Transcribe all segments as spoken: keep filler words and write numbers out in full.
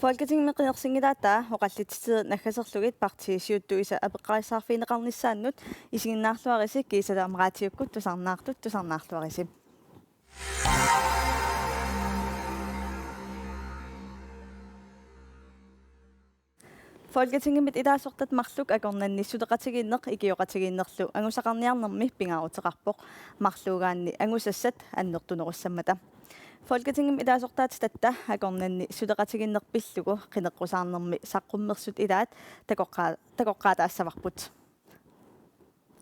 Folketingimi qinersinngilaataa oqallitsitsirit naggaserlugit partiit siuttuisa apeqqarissaarfigineqarnissaannut isiginnaarluarisi kiisa tamaraatsiukkut tusarnaartut tusarnaarluarisi. Folketingimit ilaasortat marluk akornanni suleqatigiinneq ikioqatigiinnerlu angusaqarniarnermi pingaaruteqarpoq, marluugaanni angusassat annertunerussammata. Folketingimit ilaasortaatsitatta akornanni suleqatigiinneq pillugu qineqqusaarnermi saqqummersut ilaat takoqqaa-, takoqqaataassavarput.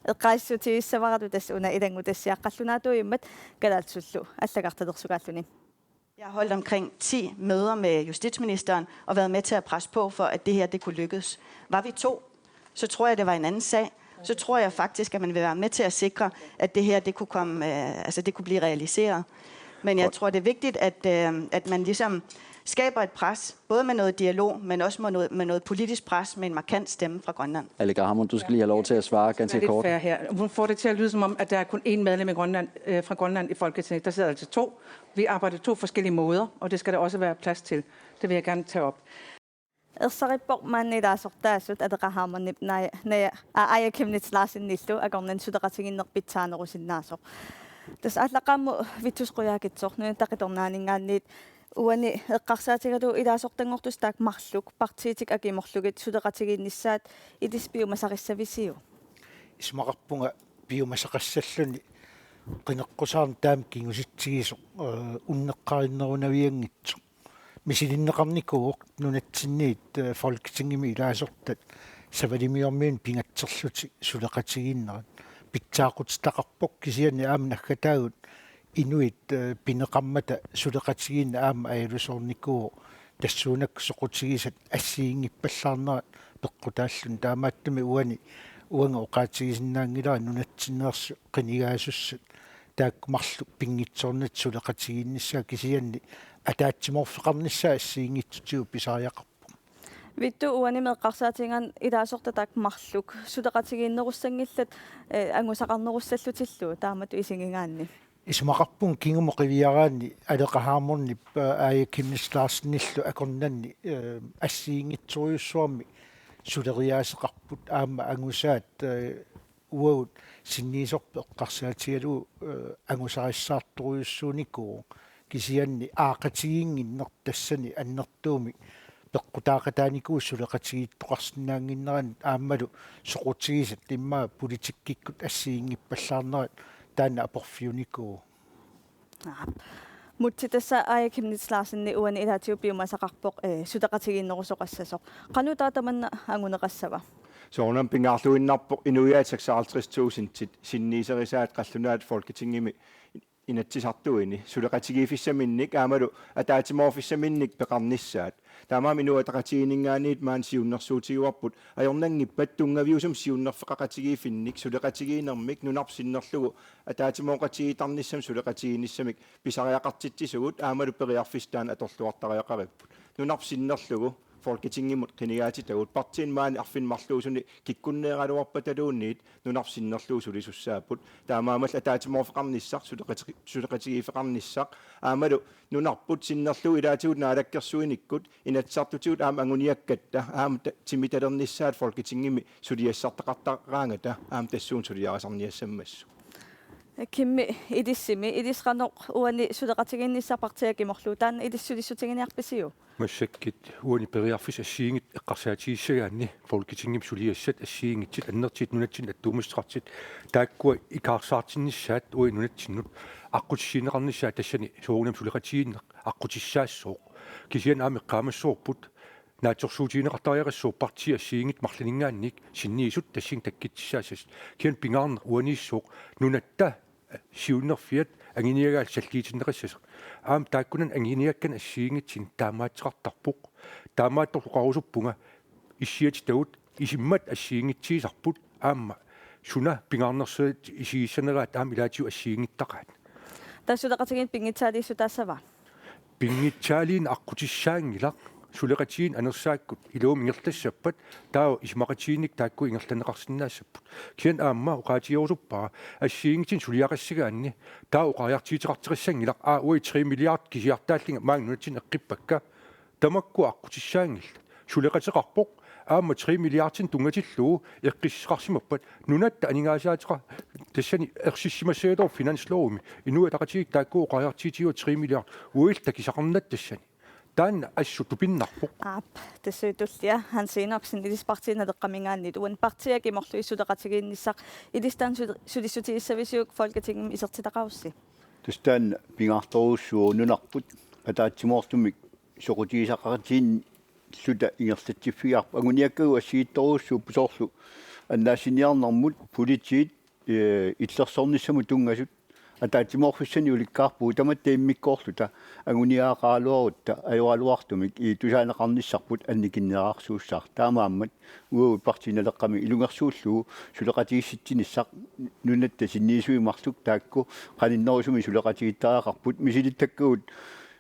Eqqaasitsissavara tassa una ilanngutassiaq qallunaatuujummat kalaallisullu allagartalersugalluni. Jeg har holdt omkring ti møder med justitsministeren og været med til at presse på for, at det her det kunne lykkes. Var vi to, så tror jeg, det var en anden sag. Så tror jeg faktisk, at man vil være med til at sikre, at det her det kunne komme, øh, altså det kunne blive realiseret. Men jeg tror, det er vigtigt, at, øh, at man ligesom skaber et pres, både med noget dialog, men også med noget, med noget politisk pres med en markant stemme fra Grønland. Aleqa Hammond, du skal lige have lov til at svare ganske Lidt kort. Fair her. Hun får det til at lyde, som om at der er kun én medlem i Grønland, øh, fra Grønland i Folketinget. Der sidder altså to. Vi arbejder to forskellige måder, og det skal der også være plads til. Det vil jeg gerne tage op. Ersarippoq maanna ilaasortaasut Aleqa Hammondenip Naja, Naja, aa, Aaja Chemnitz Larsenillu akornanni suleqatigiinneq pitsaanerusinnaasoq. Tassa aallaqqaammut Vittus Qujaukitsoq Nunatta Qitornaaninngaanniit uani eqqarsaatigalugu ilaasortanngortussat taakku marluk partiitik akimorlugit suleqatigiinnissaat ilissi piumasaqassavisiuk? Isumaqarpunga piumasaqassalluni qineqqusaarneq taama kingusitsigisoq, øh, unneqqarinnerunavianngitsoq. Misilinneqarnikuuvoq nunatsinniit, øh, Folketingimi ilaasortat Savalimmiormiunit pingatserlutik suleqatigiinnerat. Pitsaaqutitaqarpoq kisianni aamma naggataagut inuit, øh, pineqarmata suleqatigiinneq aamma ajalusoornikuuvoq tassuunakkut soqutigisat assigiinngippallaarnerat peqqutaalluni. Taamaattumik uani uanga oqaatigisinnaanngilara nunatsinneersut qinigaasussat taakku marluk pinngitsoornatik suleqatigiinnissaat, kisianni ataatsimoorfeqarnissaat assigiinngitsutigut pisariaqarpoq. Vittus, uanimi eqqarsaatigigaanni ilaasortat taakku marluk suleqatigiinnerussanngillat, eh, angusaqarnerussallutillu taamatut isigigaanni. Isumaqarpunga kingumut qiviaraanni Aleqa Hammondip, øh, Aaja Chemnitz Larsenillu akornanni, øh, assigiinngitsorujussuarmik suleriaaseqarput aamma angusaat, øh, uagut sinniisorput eqqarsaatigalugu, øh, angusarissaartorujussuunikuuvoq, kisianni aaqatigiinnginneq tassani annertuumik peqqutaaqataanikuuvoq suleqatigiittoqarsinnaannginneranut aammalu soqutigisat immaqa politikkikkut assigiinngippallaarnerat taanna aporfiunikuuvoq. Aap. Mutsi, tassa Aaja Chemnitz Larsen uani ilaatigut piumasaqarpoq, eh, suleqatigiinnerusoqassasoq. Qanoq taava tamanna anguneqassava? Soorunami pingaarluinnarpoq inuiaat seksoghalvtreds tusindit sinniiserisaat qallunaat Folketingimi Inatsisartuini suleqatigiiffissaminnik aammalu ataatsimoorfissaminnik peqarnissaat. Taamaammat Inuit Ataqatigiinninngaanniit maani siunnersuutigaarput ajornanngippat tunngaviusumik siunnerfeqaqatigiiffinnik suleqatigiinnermik nunarput sinnerlugu ataatsimooqatigiittarnissamik suleqatigiinnissamik pisariaqartitsisugut aammalu periarfissat taanna atorluartariaqaripput. Nunarput sinnerlugu Folketingimut qinigaatitagut partiini maani arfineq-marluusuni kikkunneeraluarpataluunniit nunarput sinnerlugu sulisussaapput. Taamaammallu ataatsimoorfeqarnissaq suleqati-, suleqatigiiffeqarnissaq aammalu nunarput sinnerlugu ilaatigut naalakkersuinikkut Inatsisartutigut aamma anguniakkatta aamma ta-, timitalernissaat Folketingimi suliassartaqartaraangata aamma tassuuna suliarisarniassammassuk. Kimmi, ilissimi, ilissi qanoq uani suleqatigiinnissaq partiit akimorlugu, taanna ilissi sulissutiginiarpisiuk? Massakkut uani periarfissat assigiinngitsut eqqarsaatigissagaanni Folketingimi suliassat assigiinngitsut annertuut nunatsinnut attuumassuteqartut taakkua ikaarsaartinnissaat uagut nunatsinnut aqqutissiuunneqarnissaat tassani soorunami suleqatigiinneq aqqutissaassooq. Kisianni aamma eqqaamassavarput naatsorsuutigineqartariaqassaaq partiit assigiinngitsut marlunninngaanniit sinniisut tassani takkuttussaassasut. Kisianni pingaarneq uaniissooq nunatta siunnerfiat anguniagaallu salliutinneqassasoq. Aamma taakkunani anguniakkanik assigiinngitsunik taamaattoqartarpoq. Taamaattorli oqarusuppunga issiatitagut isummat assigiinngitsuusarput aamma suna pingaarnersuutit isigissaneraat aamma ilaatigut assigiinngitsoqaat. Tassa suleqatigiinneq pinngitsaaliissutaassava? Pinngitsaaliineq aqqutissaanngilaq, suleqatigiinneq anersaakkut iluamik ingerlassappat taava isumaqatigiinnikkut taakku ingerlanneqarsinnaassapput. Kisianni aamma oqaatigerusuppara assigiinngitsunik suliaqassagaanni taava oqariartuuteqartoqassanngilaq, aa, uagut tre milliard kisiartaallunga maani nunatsinni eqqippakka, Tamakku aqqutissaanngillat. Suleqateqarpoq aamma tre milliardinik tunngatillugu eqqissisimasoqarpat nunatta aningaasaateqa-, tassani ersissimassagaluarpoq finanslovimi. Inuit Ataqatigiit taakku oqariartuutigaat tre milliard. Uagut takusaqarnata tassani. Taanna assut tupinnarpoq. Aap, tassa tullia Hans Enoksen, ilissi Partii Naleqqaminngaanniit, uani partiit aamma morlugit suleqatigiinnissaq, ilissi taanna sul-, sulissutigissavisiuk Folketingimi isertitaqarussi? Tassa taanna pingaartorujussuuvoq, nunarput ataatsimoortumik soqutigisaqartinnilluta ingerlatsiffigaarput. Anguniakkagut assigiittorujussuupput, soorlu annaassiniarnermut politiit, eh, illersornissamut tunngasut ataatsimoorfissanik ulikkaarpugut, tamatta immikkoorluta anguniagaqaraluarutta ajoraluartumik, ii, tusaaneqarnissarput annikinnerarsuussaaq. Taamaammat uagut Partii Naleqqami ilungersuullugu suleqatigissitsinissaq nunatta sinniisui marluk taakku qaninnerusumik suleqatigiittariaqarput, misilittakkagut,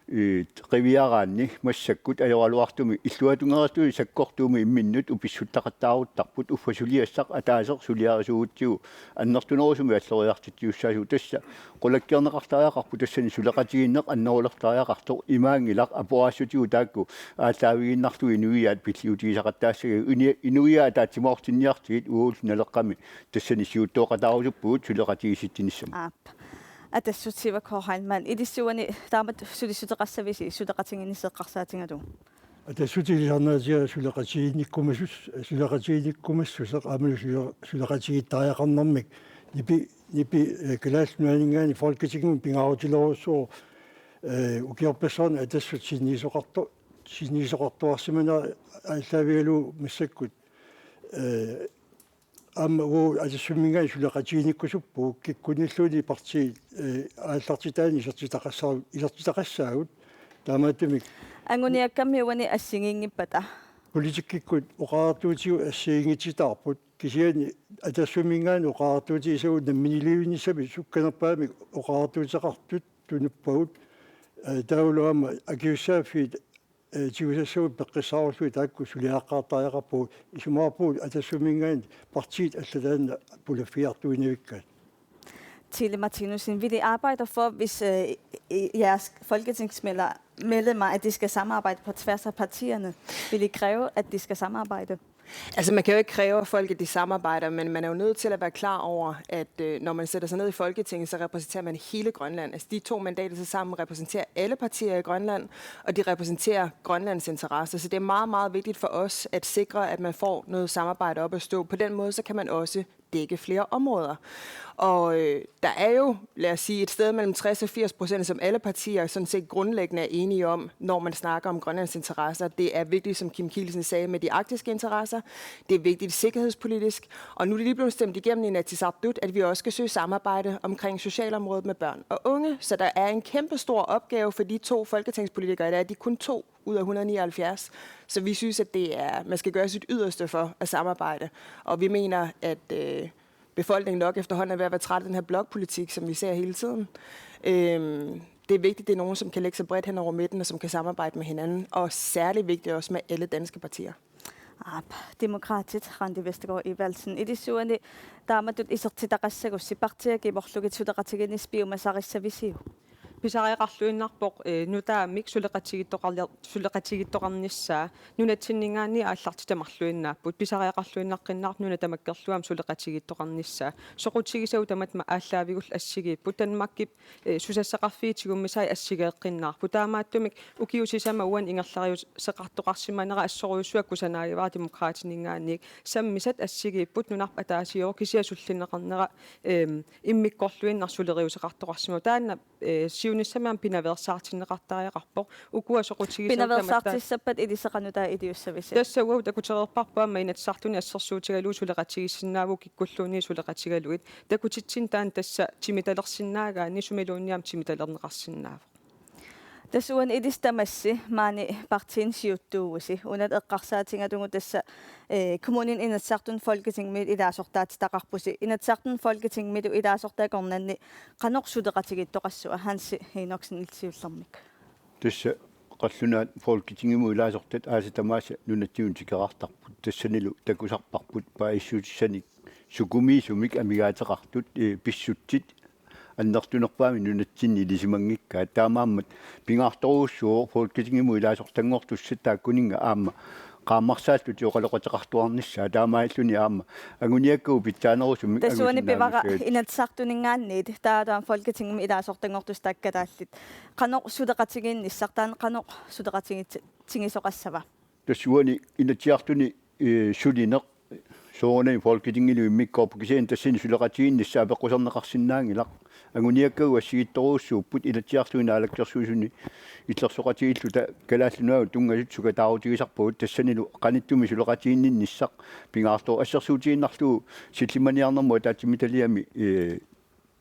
ii, qiviaraanni massakkut ajoraluartumik illuatungeriarlugit sakkortuumik imminnut upissuttaqattaaruttarput, uffa suliassaq ataaseq suliarisuugutsigu annertunerusumik alloriartitsisussaasugut. Tassa qulakkeerneqartariaqarpoq, tassani suleqatigiinneq annerulertariaqartoq, imaanngilaq aporaassutigut taakku aallaavigiinnarlugit inuiaat pilliutigisaqattaassagit, ini-, inuiaat ataatsimoortinniartigit, uagut Naleqqami tassani siuttooqataarusuppugut suleqatigiissitsinissamut. Aap. Atassut Sivak H. Heilmann, ilissi uani taamatut sulissuteqassavisi suleqatigiinnissaq eqqarsaatigalugu? Atassut ilisarnaatiga suleqatigiinnikkumassus-, suleqatigiinnikkumassuseq aammalu sule-, suleqatigiittariaqarnermik nipi-, nipi-, eh, Kalaallit Nunaanninngaanniit Folketingimut pingaarutilerujussuuvoq, eh, ukiorpassuarni Atassut sinniisoqarto-, sinniisoqartuarsimanera aallaavigalugu massakkut, eh, aamma uagut Atassuminngaanniit suleqatigiinnikkusuppugut, kikkunnilluunniit partiit, eh, aallartitaanni isertitaqassaa-, isertitaqassaagut. Taamaattumik anguniakkammi uani assigiinngippata politikkikkut oqariartuutigut assigiinngitsitaarput, kisianni Atassuminngaanniit oqariartuutigisagut namminiilivinnissamik sukkanerpaamik oqariartuuteqartut tunuppagut, eh, taavalu aamma akisussaaffiit, eh, tigusassagut peqqissaarullugit taakku suliaqqaartariaqarpagut, isumaqarpugut Atassuminngaanniit partiit allat taanna pulaffigiartuinnavikkaat. Tile Martinussen, vil I arbejde for, hvis, øh, I, I, jeres folketingsmedlemmer, at de skal samarbejde på tværs af partierne? Vil I kræve, at de skal samarbejde? Altså, man kan jo ikke kræve af folk, at de samarbejder, men man er jo nødt til at være klar over, at, øh, når man sætter sig ned i Folketinget, så repræsenterer man hele Grønland. Altså, de to mandater til sammen repræsenterer alle partier i Grønland, og de repræsenterer Grønlands interesser. Så det er meget, meget vigtigt for os at sikre, at man får noget samarbejde op at stå. På den måde, så kan man også dække flere områder. Og, øh, der er jo, lad os sige, et sted mellem tres og firs procent, som alle partier sådan set grundlæggende er enige om, når man snakker om Grønlands interesser. Det er vigtigt, som Kim Kielsen sagde, med de arktiske interesser. Det er vigtigt sikkerhedspolitisk. Og nu er det lige blevet stemt igennem i Inatsisartut, at vi også skal søge samarbejde omkring socialområdet med børn og unge. Så der er en kæmpe stor opgave for de to folketingspolitikere. Der er de kun to ud af hundrede nioghalvfjerds. Så vi synes, at det er, man skal gøre sit yderste for at samarbejde. Og vi mener, at, øh, befolkningen nok efterhånden er ved at være træt af den her blokpolitik, som vi ser hele tiden. Øhm, det er vigtigt, det er nogen, som kan lægge sig bredt hen over midten, og som kan samarbejde med hinanden, og særlig vigtigt også med alle danske partier. Aap, Demokraatit, Randi Vestergaard Evaldsen, ilissi uani taamatut isertitaqassagussi partiit aamma morlugit suleqatigiinnissaq piumasarissavisiuk? Pisariaqarluinnarpoq, eh, nutaamik suleqatigiittoqarli-, suleqatigiittoqarnissaa, nunatsinninngaanniit aallartitat marluinnaapput, pisariaqarluinnaqqinnaartoq nuna tamakkerlugu aamma suleqatigiittoqarnissaa. Soqutigisagut tamatta aamma aallaavigullu assigiipput, Danmarkip, eh, susassaqarfiit tigummisai assigeeqqinnaarput. Taamaattumik ukiut sisamat uani ingerlariuseqartoqarsimanera assorujussuaq kusanaajuara Demokraatininngaanniit. Sammisat assigiipput, nunarput ataasiuvoq, kisianni sullinneqarnera, ehm, immikkoorluinnaq suleriuseqartoqarsimavoq. Taanna, eh, siunissami aamma pinaveersaartinneqartariaqarpoq. Ukua soqutigisagut tamatta. Pinaveersaartissappat ilissi qanoq taava iliussavisi? Tassa uagut takutereerparput aamma Inatsisartuni assersuutigalugu suleqatigiissinnaavugut kikkulluunniit suleqatigalugit. Takutitsinni taanna tassa timitalersinnaagaanni sumiluunniit aamma timitalerneqarsinnaavoq. Tassa uani ilissi tamassi maani partiini siuttuuvusi. Una eqqarsaatigalugu tassa, eh, kommunini Inatsisartuni Folketingimiit ilaasortaatitaqarpusi. Inatsisartuni Folketingimiillu ilaasortat akornanni qanoq suleqatigiittoqassava, Hans Enoksen, illit siullermik? Tassa qallunaat Folketingimut ilaasortat aasat tamaasa nunatsinni tikeraartarput. Tassanilu takusarparput paasissutissanik sukumiisumik amigaateqartut, eh, pissutsit annertunerpaamik nunatsinni ilisimanngikkaat. Taamaammat pingaartorujussuuvoq Folketingimut ilaasortanngortussat taakkuninnga aamma qaammarsaallutik oqaloqateqartuarnissaat, taamaalilluni aamma anguniakkagut pitsaanerusumik. Tassa uani pivara angusinaamissaat. Inatsisartuninngaanniit taava taanna Folketingimi ilaasortanngortussat taakku kalaallit. Qanoq suleqatigiinnissaq, taanna qanoq suleqatigiit-, tigisoqassava? Tassa uani Inatsisartuni, eh, sulineq soorunami Folketingilu immikkoorpoq, kisianni tassani suleqatigiinnissaq apeqquserneqarsinnaanngilaq. Anguniakkagut assigiittorujussuupput, Inatsisartuni Naalakkersuisuni illersoqatigiilluta Kalaallit Nunaannut tunngasut sukataarutigisarpagut, tassanilu qanittumi suleqatigiinninnissaq pingaartoq. Assersuutigiinnarlugu sillimaniarnermut ataatsimiititaliami, eh,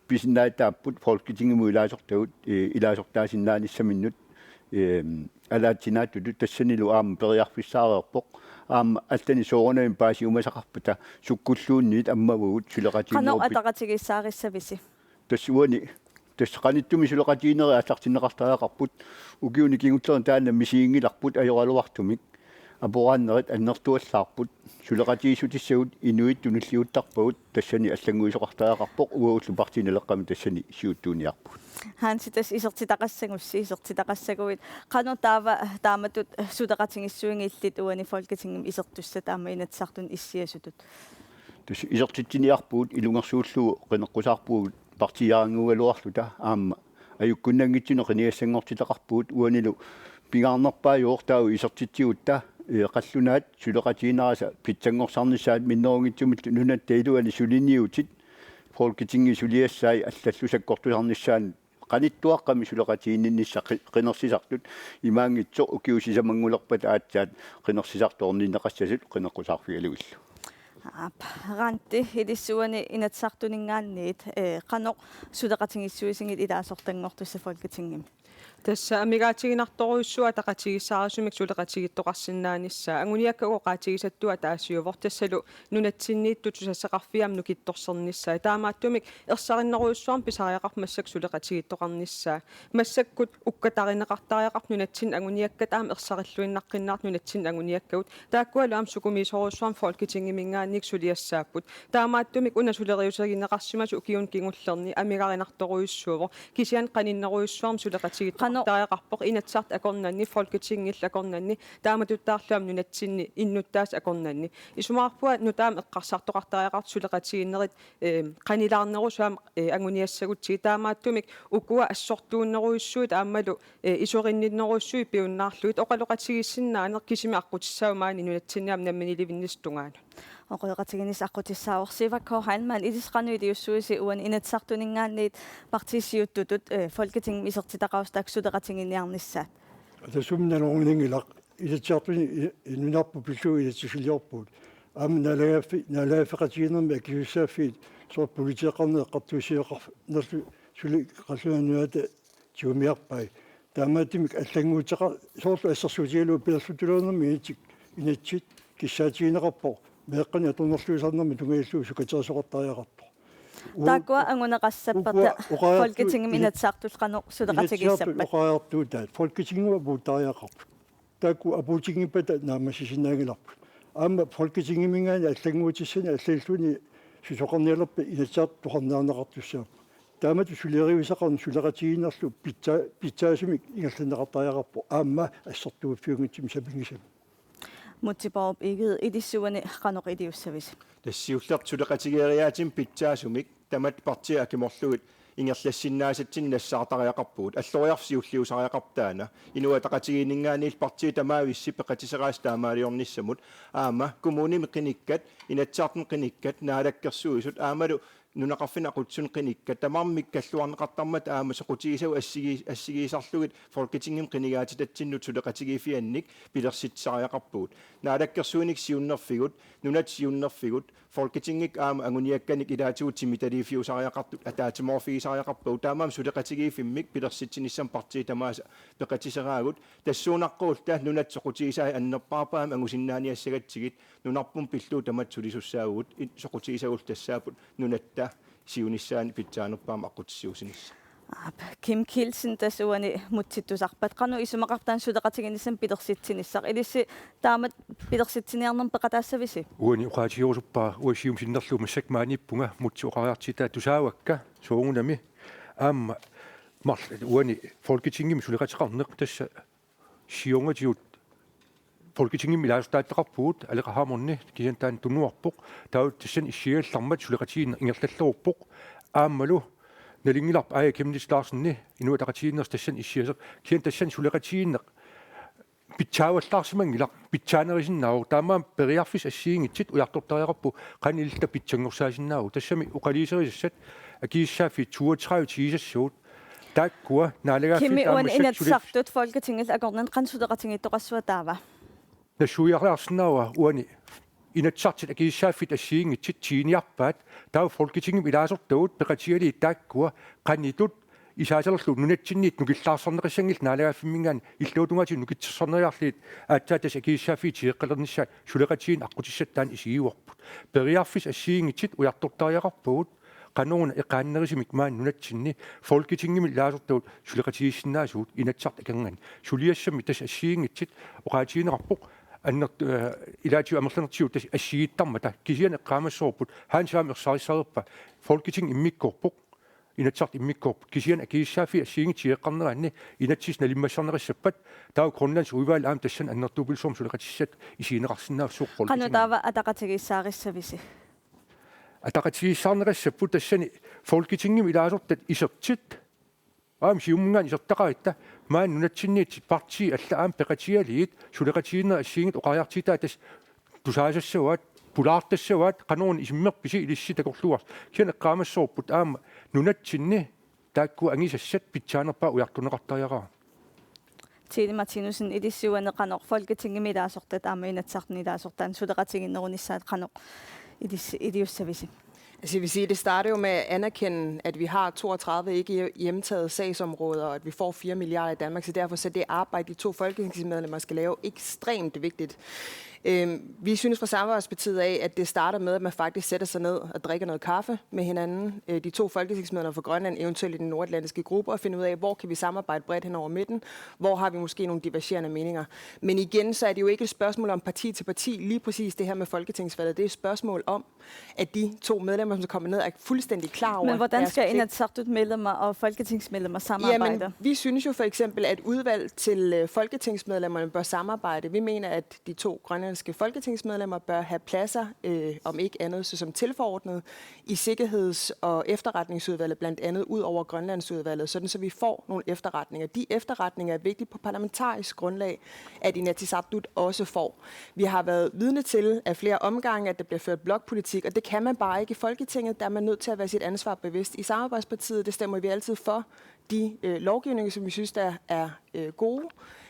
pisinnaatitaapput Folketingimut ilaasortagut, eh, ilaasortaasinnaanissaminut, eh, alaatsinaattutut, tassanilu aamma periarfissaareerpoq. Aamma allanik soorunami paasiumasaqarpata sukkulluunniit ammavagut suleqatigiinnerup. Qanoq ataqatigiissaarissavisi? Tassa uani, tassa qanittumi suleqatigiinnerit aallartinneqartariaqarput, ukiuni kingullerni taanna misiginngilarput ajoraluartumik. Aporaannerit annertuallaarput, suleqatigiissutissagut inuit tunulliuttarpagut, tassani allannguisoqartariaqarpoq, uagullu Partii Naleqqami tassani siuttuuniarpugut. Hansi, tassa isertitaqassagussi, isertitaqassaguit. Qanoq taava taamatut suleqatigissuinngillit uani Folketingimi isertussat aamma Inatsisartuni issiasutut? Tassa isertitsiniarpugut, ilungersuullugu qineqqusaarpugut partiiaranngikkaluarluta, aamma ajukkunnanngitsinnut qinigassanngortitaqarpugut. Uanilu pingaarnerpaajuvoq taava isertitsigutta, eh, qallunaat suleqatigiinnarisa pitsanngorsarnissaat, minnerunngitsumillu nunatta iluani suliniutit Folketingip suliassai allallu sakkortusarnissaannut qanittuaqqamik suleqatigiinninnissaq qi-, qinersisartut imaanngitsoq, ukiut sisamanngulerpata aatsaat qinersisartut orninneqassasut qineqqusaarfigalugillu. Aap, Randi, ilissi uani Inatsisartuninngaanniit, eh, qanoq suleqatigiissuisigit ilaasortanngortussat Folketingimi? Tassa amigaatiginartorujussuuvoq ataqatigiissaarissumik suleqatigiittoqarsinnaanissaa. Anguniakkagut oqaatigisattut ataasiuvoq, tassalu nunatsinniittut susassaqarfiit aamma nukittorsernissaat. Taamaattumik ersarinnerujussuarmik pisariaqarpoq massakkut suleqatigiittoqarnissaa. Massakkut ukkatarineqartariaqarput nunatsinni anguniakkat aamma ersarilluinnaqqinnaartut nunatsinni anguniakkagut. Taakkualu aamma sukumiisorujussuarmik Folketingiminngaanniit suliassaapput. Taamaattumik una suleriuseqarsimasoq ukiuni kingullerni amigarinartorujussuuvoq. Kisianni qaninnerujussuarmik suleqatigiittoqartariaqarpoq Inatsisartut akornanni, Folketingillu akornanni, taamatuttaarlu aamma nunatsinni innuttaasut akornanni. Isumaqarpunga nutaamik eqqarsartoqartariaqartut suleqatigiinnerit, eh, qanilaarnerusut aamma, eh, anguniassagutsigit. Taamaattumik ukua assortuunnerujussuit aammalu, eh, isorinninnerujussuit piunnaarlugit oqaloqatigiissinnaaneq kisimi aqqutissaasoq maani nunatsinni aamma namminiilivinnissap tungaanut. Oqaloqatigiinnissaq aqqutissaavorsiiva. K. Heilmann, ilissi qanoq iliussavisi uani Inatsisartuninngaanniit partiit siuttutut, eh, Folketingimi isertitaqarusutaat suleqatigiinniarnissaat? Tassa uuma nalorninngilaq, Inatsisartuni i-, i-, nunarput pillugu inatsisiliorpugut. Aamma naalagaaffi-, naalagaaffeqatigiinnermi akisussaaffiit soorlu politeeqqarneq eqqartuussiveqarnerlu suli Qallunaat Nunaata tigumiarpai. Taamaattumik allannguuteqa-, soorlu assersuutigalugu pilerluttuliornermi inatsit, inatsit kissaatigineqarpoq meeqqanik atornerluisarnermut tunngatillugu sukaterisoqartariaqartoq. U-, taakkua anguneqassappat ukua oqariartu-, Folketingimi ina-, Inatsisartullu qanoq suleqatigiissappat? Inatsisartut oqariartuutaat Folketingimi apuuttariaqarput. Taakku apuutinngippata naammassisinnaanngilarput. Aamma Folketingiminngaanniit allannguutissani allalluni susoqarnialerpat Inatsisartut toqarniarneqartussaapput. Taamatut suleriaaseqarneq suleqatigiinnerlu pitsa-, pitsaasumik ingerlanneqartariaqarpoq aamma assertuuffiunngitsumik sapinngisamik. Múte Bourup Egede, ilissi uani qanoq iliussavisi? Tassa siullertut suleqatigeeriaatsimi pitsaasumik tamatta partiit akimorlugit ingerlassinnaasatsinnut nassaartariaqarpugut. Alloriarfik siulliusariaqarpoq taanna. Inuit Ataqatigiinninngaanniillu partiit tamaavissi peqatiseraasut taamaaliornissamut. Aamma kommunimi qinikkat, Inatsisartuni qinikkat, Naalakkersuisut, aammalu nunaqarfinni aqutsisuni qinikkat, tamarmik kalluarneqartarmata aamma soqutigisagut assigi-, assigiisarlugit Folketingimi qinigaatitatsinnut suleqatigiiffiannik pilersitsisariaqarpugut. Naalakkersuinikkut siunnerfigut, nunatta siunnerfigut, Folketingikkut aamma anguniakkanik ilaatigut timitaliiffiusariaqartut ataatsimoorfigisariaqarpagut, taamaammat suleqatigiiffimmik pilersitsinissamut partiit tamaasa peqatiseraagut. Tassuunaqqulluta nunatta soqutigisai annerpaarpaamik angusinnaaniassagatsigit, nunarput pillugu tamatta sulisussaavugut, i-, soqutigisagullu tassaapput nunatta siunissaani pitsaanerpaamik aqqutissiuussinissaq. Aap, Kim Kielsen, tassa uani Múte tusarpat. Qanoq isumaqarpa taanna suleqatigiinnissamut pilersitsinissaq? Ilissi taamatut pilersitsiniarnermut peqataassavisi? Uani oqaatigerusuppara, uanga siumut sinnerlugu massakkut maaniippunga, Múte oqariartitaa tusaavakka, soorunami. Aamma marl-, uani Folketingimi suleqateqarneq tassa siornatigut Folketingimi ilaasortaateqarpugut, Aleqa Hammond kisianni taanna tunuarpoq, taava tassani issiagallarmat suleqatigiinneq ingerlalleruppoq, aammalu nalunngilarput Aaja Chemnitz Larsen Inuit Ataqatigiinneersoq tassani issiaseq, kisianni tassani suleqatigiinneq pitsaavallaarsimanngilaq, pitsaanerusinnaavoq, taamaammat periarfissat assigiinngitsut ujartortariaqarput qanoq ililluta pitsanngorsaasinnaavagut. Tassami oqaluuserisassat akisussaaffiit toogtredive tigisassavut, taakkua naalagaaffiit Kimi, uani aamma Inatsisartut Folketingillu akornanni qanoq suleqatigiittoqassava taava? Nassuiariarsinnaavara uani Inatsisartut akisussaaffiit assigiinngitsut tiguniarpaat, taava Folketingimi ilaasortagut peqatigalugit taakkua qanoq ililluta isaasalerlu nunatsinniit nukillaarsarneqassanngillat naalagaaffimminngaanniit illuatungaatigut nukittorsarneriarlugit aatsaat tassa akisussaaffiit tigeqqalernissaat suleqatigiinneq aqqutissatut taanna isigiuarput. Periarfissat assigiinngitsut ujartortariaqarpagut qanoruna eqaannerusumik maani nunatsinni Folketingimi ilaasortagut suleqatigiissinnaasugut Inatsisartut akornanni. Suliassammi tassa assigiinngitsut oqaatigineqarpoq anner-, eh, ilaatigut amerlanertigut tassa assigiittarmata, kisianni eqqaamassavarput Hans aamma ersarissareerpaa, Folketing immikkoorpoq, Inatsisartut immikkoorput, kisianni akisussaaffiit assigiinngitsut tigeqqarneranni inatsisit nalimmassarneqassappat, taava Grønlands Udvalg aamma tassani annertuumik suleqatissat isigineqarsinnaasut Qanoq Folketingimi. Taava ataqatigiissaarissavisi? Ataqatigiissaarneqassapput tassani Folketingimi ilaasortat isertut, aamma Siumuminngaanniit isertaqaratta, maani nunatsinniittut partiit allat aamma peqatigalugit suleqatigiinnerit assigiinngitsut oqariartuutaat tassa tusaasassavaat, pulaartassavaat, qanoruna isummerpisi ilissi takorluuarsi. Kisianni eqqaamassavarput aamma nunatsinni taakku angusassat pitsaanerpaat ujartorneqartariaqarput. Tine Martinussen, ilissi uani qanoq Folketingimi ilaasortat aamma Inatsisartuni ilaasortaat suleqatigiinnerunissaat qanoq ilis-, iliussavisi? Altså, jeg vil sige, det starter jo med at anerkende, at vi har toogtredive ikke hjemtaget sagsområder, og at vi får fire milliarder i Danmark, så derfor så det arbejde, de to folketingsmedlemmer skal lave, ekstremt vigtigt. Øhm, vi synes fra Samarbejdspartiet af, at det starter med, at man faktisk sætter sig ned og drikker noget kaffe med hinanden, øh, de to folketingsmedlemmer fra Grønland, eventuelt i den nordatlantiske gruppe, og finder ud af, hvor kan vi samarbejde bredt hen over midten, hvor har vi måske nogle divergerende meninger. Men igen, så er det jo ikke et spørgsmål om parti til parti, lige præcis det her med folketingsvalget. Det er et spørgsmål om, at de to medlemmer, som kommer ned, er fuldstændig klar over Men hvordan deres skal pligt. Inatsisartut medlemmer og folketingsmedlemmer samarbejde? Jamen, vi synes jo for eksempel, at udvalg til, øh, folketingsmedlemmerne bør samarbejde. Vi mener, at de to grønlandske folketingsmedlemmer bør have pladser, øh, om ikke andet så som tilforordnet, i Sikkerheds- og Efterretningsudvalget, blandt andet ud over Grønlandsudvalget, sådan så vi får nogle efterretninger. De efterretninger er vigtige på parlamentarisk grundlag, at Inatsisartut også får. Vi har været vidne til af flere omgange, at der bliver ført blokpolitik, og det kan man bare ikke i Folketinget. Der er man nødt til at være sit ansvar bevidst. I Samarbejdspartiet, det stemmer vi altid for de, øh, lovgivninger, som vi synes, der er, øh, gode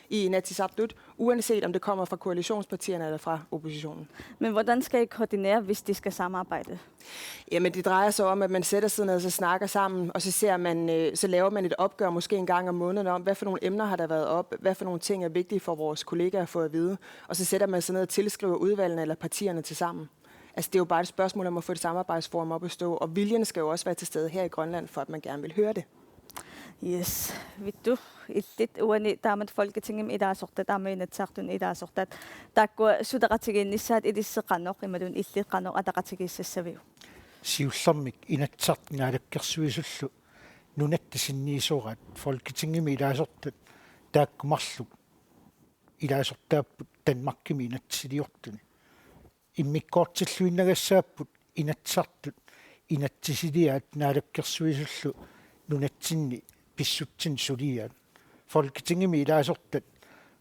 i Inatsisartut, uanset om det kommer fra koalitionspartierne eller fra oppositionen. Men hvordan skal I koordinere, hvis de skal samarbejde? Jamen, det drejer sig om, at man sætter sig ned og så snakker sammen, og så ser man, øh, så laver man et opgør måske en gang om måneden om, hvad for nogle emner har der været op, hvad for nogle ting er vigtige for vores kollegaer at få at vide, og så sætter man sig ned og tilskriver udvalgene eller partierne til sammen. Altså, det er jo bare et spørgsmål om at få et samarbejdsforum op at stå, og viljen skal jo også være til stede her i Grønland, for at man gerne vil høre det. Yes. Vittus, illit uani taamatut Folketingimi ilaasortat aamma Inatsisartuni ilaasortat, taakkua suleqatigiinnissaat ilissi qanoq imaluunniit illit qanoq ataqatigiissassaviuk? Siullermik Inatsisartut Naalakkersuisullu nunatta sinniisoraat Folketingimi ilaasortat taakku marluk ilaasortaapput Danmarkimi inatsisiliortuni. Immikkoortilluinnagassaapput Inatsisartut inatsisiliaat Naalakkersuisullu nunatsinni pissutsinni suliaat. Folketingimi ilaasortat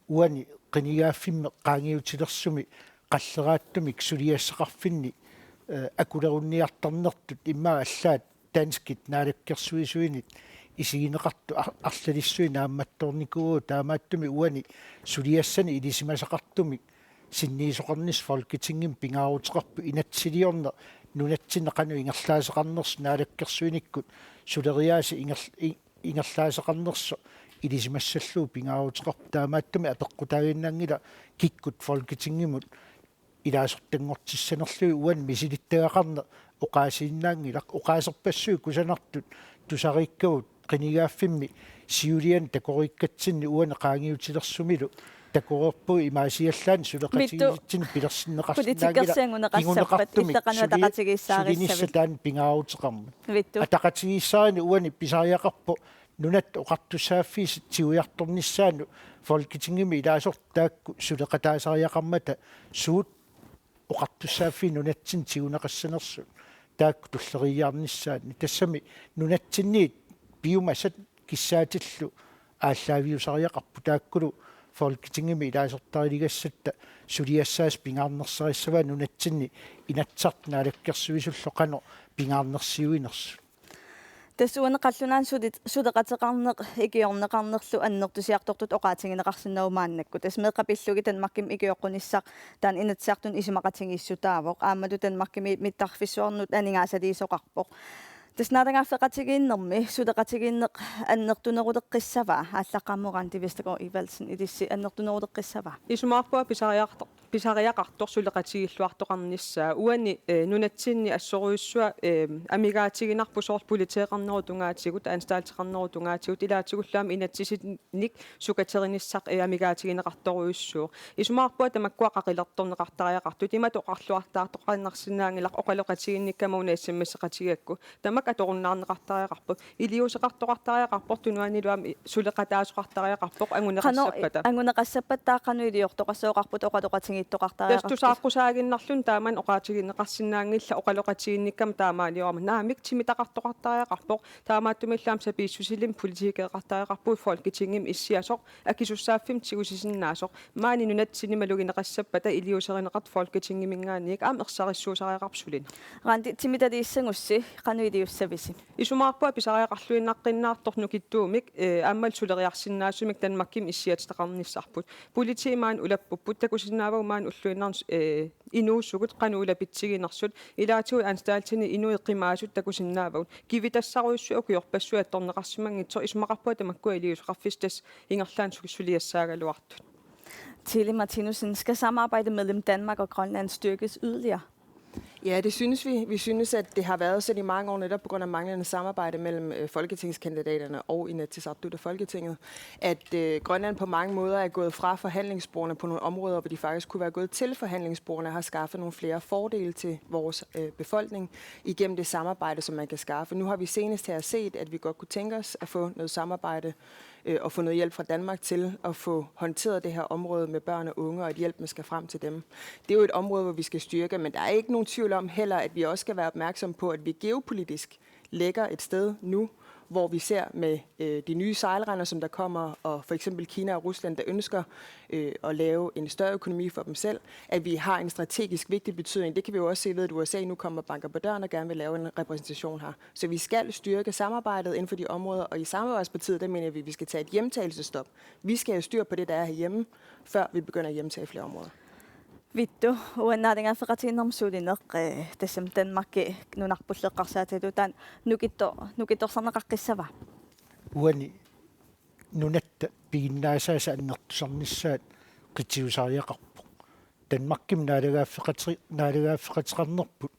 uani qinigaaffimmi qaangiutilersumi qalleraattumik suliassaqarfinni, eh, akulerunniartarnertut immaqa allaat danskit naalakkersuisuinit isigineqartut ar-, arlalissuit naammattoornikuuagut, taamaattumik uani suliassani ilisimasaqartumik sinniisoqarnissaq Folketingimi pingaaruteqarpoq, inatsisiliorneq nunatsinni qanoq ingerlaasaqarnersoq, naalakkersuinikkut suleriaaseq inger-, i-, ingerlaasaqarnersoq ilisimassallugu pingaaruteqarpoq, taamaattumik apeqqutaaginnanngilaq kikkut Folketingimut ilaasortanngortissanerlugit. Uani misilittagaqarneq oqaasiinnaanngilaq, oqaaserpassuit kusanartut tusariikkagut qinigaaffimmi siuliani takoriikkatsinni uani qaangiutilersumilu takoreerpugut imaasiallaanni suleqatigiissitsinnik pilersinneqarsinnaanngilaq. Politikkersi anguneqassappat kinguneqartumik illeqanut suli-, ataqatigiissaarissavit. Sulinissaq taanna pingaaruteqarmat. Vittu. Ataqatigiissaarneq uani pisariaqarpoq nunatta oqartussaaffiisa tigujartornissaannut Folketingimi ilaasortat taakku suleqataasariaqarmata suut oqartussaaffiit nunatsinni tiguneqassanersut taakku tulleriiaarnissaanni. Tassami nunatsinniit piumasat kissaatillu aallaaviusariaqarput taakkulu Folketingimi ilaasortariligassatta suliassaasa pingaarnersarissavaa nunatsinni Inatsisartut Naalakkersuisullu qanoq pingaarnersiuinersut. Tassa uani qallunaanut suli-, suleqateqarneq ikiorneqarnerlu annertusiartortutut oqaatigineqarsinnaavoq maannakkut. Tassa meeqqat pillugit Danmarkimi ikioqqunissaq taanna Inatsisartuni isumaqatigiissutaavoq. Aammalu Danmarkimi mittarfissuarnut aningaasaliisoqarpoq. Tassa naalagaaffeqatigiinnermi suleqatigiinneq annertuneruleqqissavaa, aallaqqaammut Randi Vestergaard Evaldsen, ilissi annertuneruleqqissavaa? Isumaqarpunga pisariaqartoq, pisariaqartoq suleqatigiilluartoqarnissaa. Uani, eh, nunatsinni assorujussuaq, eh, amigaatiginarpoq soorlu politeeqarnerup tungaatigut, anstalteqarnerup tungaatigut, ilaatigullu aamma inatsisinnik sukaterinissaa, eh, amigaatigineqartorujussuuvoq. Isumaqarpunga tamakkua qaqilertorneqartariaqartut, imatut oqarluartaartoqarsinnaanngilaq oqaloqatigiinnikkama una S M S-eqatigigakku. Tamakku atorunnaarneqartariaqarput. Iliuuseqartoqartariaqarpoq tunuanilu aamma i-, suleqataasoqartariaqarpoq anguneqassappata. Qanoq anguneqassappat taava qanoq iliortoqassooqarput oqaloqatigiittoqartariaqartut? Tassa tusaaqqusaaginnarluni taamani oqaatigineqarsinnaanngillat oqaloqatigiinnikkama taamaaliorama. Naamik timitaqartoqartariaqarpoq. Taamaattumillu aamma sapiissusilinnik politikeqartariaqarpugut Folketingimi issiasoq akisussaaffimmi tigusisinnaasoq. Maani nunatsinni malugineqassappata iliuuserineqartut Folketingiminngaanniit aamma ersarissuusariaqarpoq sulineq. Randi, timitaliissagussi qanoq iliussavisi? Isumaqarpunga pisariaqarluinnaqqinnaartoq nukittuumik, eh, aammalu suleriarsinnaasumik Danmarkimi issiatitaqarnissarput. Politiit maani ulappupput, takusinnaavagut maani ulluinnarni, eh, inuusugut qanoq ulapitsiginersut, ilaatigut anstaltini inuit qimaasut takusinnaavagut. Kivitassarujussuit ukiorpassuit attorneqarsimanngitsoq, isumaqarpunga tamakkua iliuuseqarfissat tassa ingerlaannaq su-, suliassaagaluartut. Tele Martinussen, skal samarbejdet mellem Danmark og Grønland styrkes yderligere? Ja, det synes vi. Vi synes, at det har været sådan i mange år, netop på grund af manglende samarbejde mellem, øh, folketingskandidaterne og Inatsisartut og Folketinget, at, øh, Grønland på mange måder er gået fra forhandlingsbordene på nogle områder, hvor de faktisk kunne være gået til forhandlingsbordene og har skaffet nogle flere fordele til vores, øh, befolkning igennem det samarbejde, som man kan skaffe. Nu har vi senest her set, at vi godt kunne tænke os at få noget samarbejde, øh, og få noget hjælp fra Danmark til at få håndteret det her område med børn og unge, og at hjælpen skal frem til dem. Det er jo et område, hvor vi skal styrke, men der er ikke nogen tvivl om heller, at vi også skal være opmærksom på, at vi geopolitisk ligger et sted nu, hvor vi ser med, øh, de nye sejlrender, som der kommer, og for eksempel Kina og Rusland, der ønsker, øh, at lave en større økonomi for dem selv, at vi har en strategisk vigtig betydning. Det kan vi jo også se ved, at U S A nu kommer og banker på døren og gerne vil lave en repræsentation her. Så vi skal styrke samarbejdet inden for de områder, og i Samarbejdspartiet, der mener vi, at vi skal tage et hjemtagelsesstop. Vi skal have styr på det, der er herhjemme, før vi begynder at hjemtage flere områder. Vittu, uani naalagaaffeqatigiinnermi sulineq, eh, tassami Danmarki nunarpullu eqqarsaatigalugu taanna nukitto-, nukittorsarneqaqqissava? Uani nunatta piginnaasaasa annertusarnissaat qitiusariaqarpoq. Danmarkimi naalagaaffeqati-, naalagaaffeqateqarnerput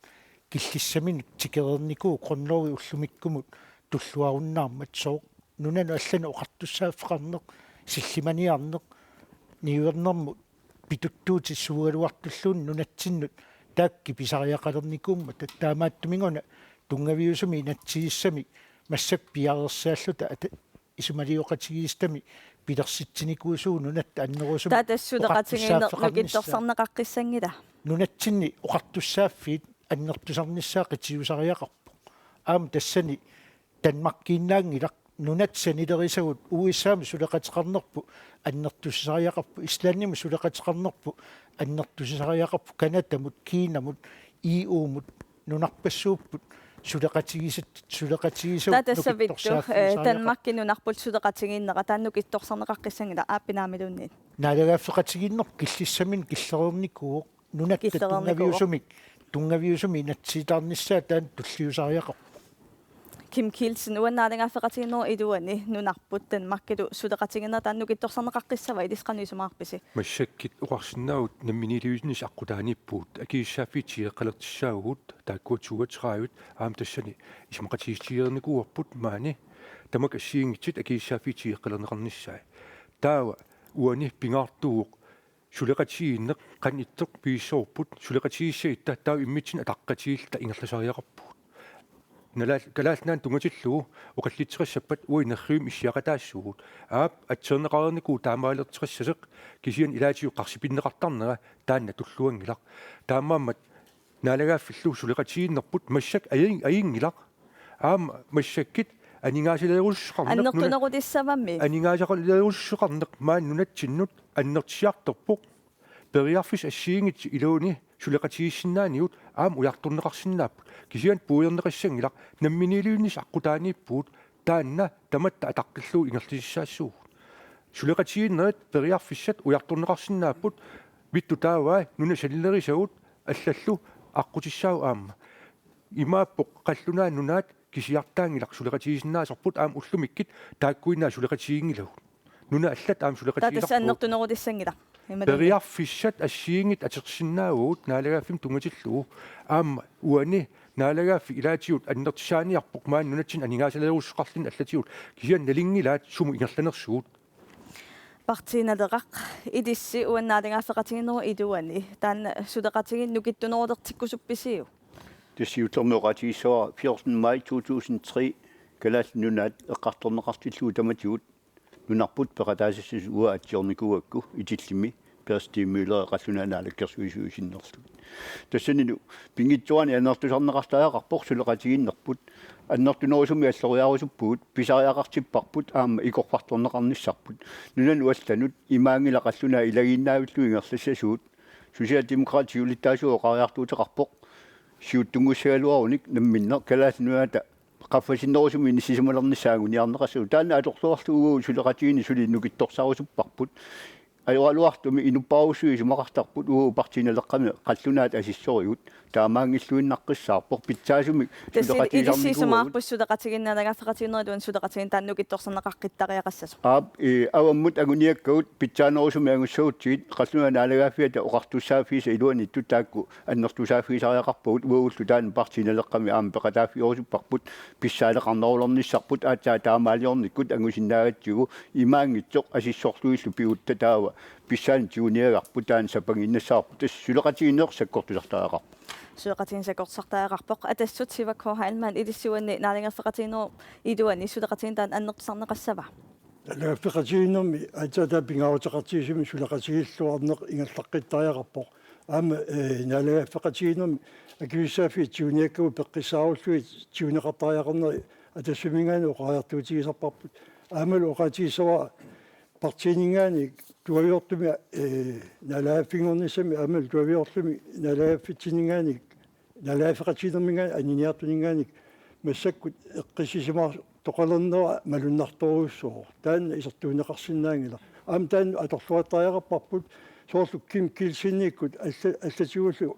killissaminut tikereernikuuvoq grundlovi ullumikkumut tulluarunnaarmat, sooq nunanut allanut oqartussaaffeqarneq, sillimaniarneq, niuernermut pituttuutit suugaluartulluunniit nunatsinnut taakku pisariaqalernikuummata, taamaattumik una tunngaviusumik inatsisissami massakkut piareersaalluta ata-, isumalioqatigiissitami pilersitsinikuusugut nunatta annerusumik. Taava tassa suleqatigiinneq oqartussaaffiqarnissaa. Nukittorsarneqaqqissanngila? Nunatsinni oqartussaaffiit annertusarnissaat qitiusariaqarpoq. Aamma tassani Danmarkiinnaanngilaq, nunatta sanilerisagut U S A-mut suleqateqarnerput annertusisariaqarpoq, Islandimut suleqateqarnerput annertusisariaqarpoq, Canadamut, Kinamut, E U-mut, nunarpassuupput suleqatigisat-, suleqatigisavut. Taava tassa Vittu, eh, nukittorsaaffisariaqarput. Danmarki nunarput suleqatigiinnera taanna nukittorsarneqaqqissanngila aappinaamiluunniit? Naalagaaffeqatigiinneq killissaminut killereernikuuvoq, nunatta killereernikuuvoq. Tunngaviusumik, tunngaviusumik inatsisitaarnissaa taanna tulliusariaqarpoq. Kim Kielsen, uani naalagaaffeqatigiinnerup iluani nunarput Danmarkilu suleqatigiinnera taanna nukittorsarneqaqqissava, ilissi qanoq isumaqarpisi? Massakkut oqarsinnaavugut namminiilivinnissi aqqutaaniippugut, akisussaaffik tigeqqalertussaavugut, taakkua toogtredive, aamma tassani isumaqatigiissutigereernikuuarput maani tamakku assigiinngitsut akisussaaffik tigeqqalerneqarnissaat. Taava uani pingaartuuvoq suleqatigiinneq qanoq ittoq pigissorput, suleqatigiissagutta taava immitsinnut ataqqatigiilluta ingerlasariaqarpugut. Nalaal-, Kalaallit Nunaannut tunngatillugu oqallitseqassappat uagut nerrivimmi issiaqataassuugut. Aap, atserneqareernikuuvoq taamaalerteqassasoq, kisianni ilaatigut qarsipinneqartarnera taanna tulluanngilaq. Taamaammat naalagaaffillu suleqatigiinnerput massakkut ajin-, ajinngilaq. Aamma massakkut aningaasaleerusussuseqarneq nuna-, Annertunerutissavammi? Aningaasaleerusussuseqarneq maani nunatsinnut annertusiartorpoq. Periarfissat assigiinngitsut iluani suleqatigiissinnaanigut aamma ujartorneqarsinnaapput. Kisianni puiorneqassanngilaq, namminiilivinnissaq aqqutaaniippugut, taanna tamatta ataqqillugu ingerlasissaassuugut. Suleqatigiinnerit periarfissat ujartorneqarsinnaapput, vittu taavai nunat sanilerisagut allallu aqqutissaavoq aamma. Imaappoq Qallunaat Nunaat kisiartaanngilaq suleqatigisinnaasarput aamma ullumikkut taakkuinnaat suleqatiginngilagut. Nunat allat aamma Taava tassa suleqatigisarpagut. Annertunerutissanngilaq. Imaluunniit. Periarfissat assigiinngitsut atorsinnaavagut naalagaaffimmi tunngatillugu. Aamma uani naalagaaffik ilaatigut annertusaaniarpoq maani nunatsinni aningaasaleerusussuseqarluni allatigut. Kisianni nalunngilaat sumut ingerlanersugut. Partii Naleraq, ilissi uani naalagaaffeqatigiinnerup iluani taanna suleqatigiinneq nukittunerulertikkusuppisiuk? Tassa siullermik oqaatigissavara fjorten maj to tusind tre Kalaallit Nunaat eqqartorneqartillugu tamatigut nunarput peqataassasoq uagut atsiornikuugakku, itillimi Per Stig Møller Qallunaat Naalakkersuisui sinnerlugit. Tassanilu pinngitsoorani annertusarneqartariaqarpoq suleqatigiinnerput. Annertunerusumik alloriarusuppugut, pisariaqartipparput aamma ikorfartorneqarnissarput. Nunanut allanut imaanngilaq qallunaat ilagiinnavillugu ingerlassasugut. Socialdemokraatit siulittaasuat oqariartuuteqarpoq siuttunngussagaluarunik namminneq Kalaallit Nunaata qaffasinnerusumik inissisimalernissaa anguniarneqassasoq. Taanna atorluarlugu uagut suleqatigiinneq suli nukittorsarusupparput. Ajoraluartumik inuppassuit isumaqartarput uagut Partii Naleqqami qallunaat asessorigut. Taamaanngilluinnaqqissaarpoq pitsaasumik. Tassa ilissi suleqatigisarnikuuagut. Isumaqarpusi suleqatigiinneq naalagaaffeqatigiinnerup iluani suleqatigiinneq taanna nukittorsarneqaqqittariaqassasoq? Aap, ee, avammut anguniakkagut pitsaanerusumik angussagutsigit Qallunaat Naalagaaffiata oqartussaaffiisa iluaniittut taakku annertusaaffigisariaqarpagut, uagullu taanna Partii Naleqqami aamma peqataaffigerusupparput, pissaaleqarnerulernissarput aatsaat taamaaliornikkut angusinnaagatsigu imaanngitsoq assissorlugillu pigutta taava pissaani tiguniagarput taanna sapangiinnassavarput, tassa suleqatigiinneq sakkortusartariaqarpoq. Suleqatigiinneq sakkortusartariaqarpoq. Atassut Siva K. Heilmann, ilissi uani naalagaaffeqatigiinnerup iluani suleqatigiinneq taanna annertusarneqassava? Naalagaaffeqatigiinnermi aatsaat taava pingaaruteqartigisumik suleqatigiilluarneq ingerlaqqittariaqarpoq. Aamma, ee, naalagaaffeqatigiinnermi akisussaaffiit tiguniakkagut peqqissaarullugit tiguneqartariaqarneri Atassuminngaanniit oqariartuutigisarparput. Aammalu oqaatigissavara partiininngaanniit tuaviortumik, ee, naalagaaffinngornissami aammalu tuaviorlumi naalagaaffitsinninngaanniit naalagaaffeqatigiinnerminngaanniit aniniartuninngaanniit massakkut eqqissisimaartoqalernera malunnartorujussuuvoq. Taanna isertuunneqarsinnaanngilaq. Aamma taanna atorluartariaqarparput soorlu Kim Kielsenikkut alla-, allatigullu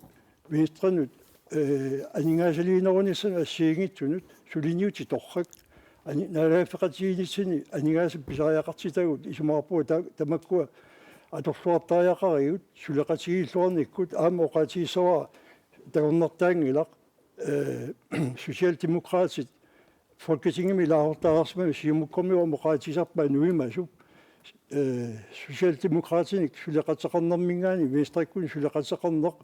Venstrenut, ee, aningaasaliinerunissanut assigiinngitsunut suliniutit torrak. Ani-, naalagaaffeqatigiinnitsinni aningaasat pisariaqartitagut isumaqarpunga ta-, tamakkua atorluartariaqarigut suleqatigiilluarnikkut. Aamma oqaatigissavara takornartaanngilaq, ee, Socialdemokraatit Folketingimi ilaasortaasarsimammat Siumukkormiut aamma oqaatigisarpaat nuimasup, ee, Socialdemokraatinik suleqateqarnerminngaanniit Venstrekkunnik suleqateqarneq,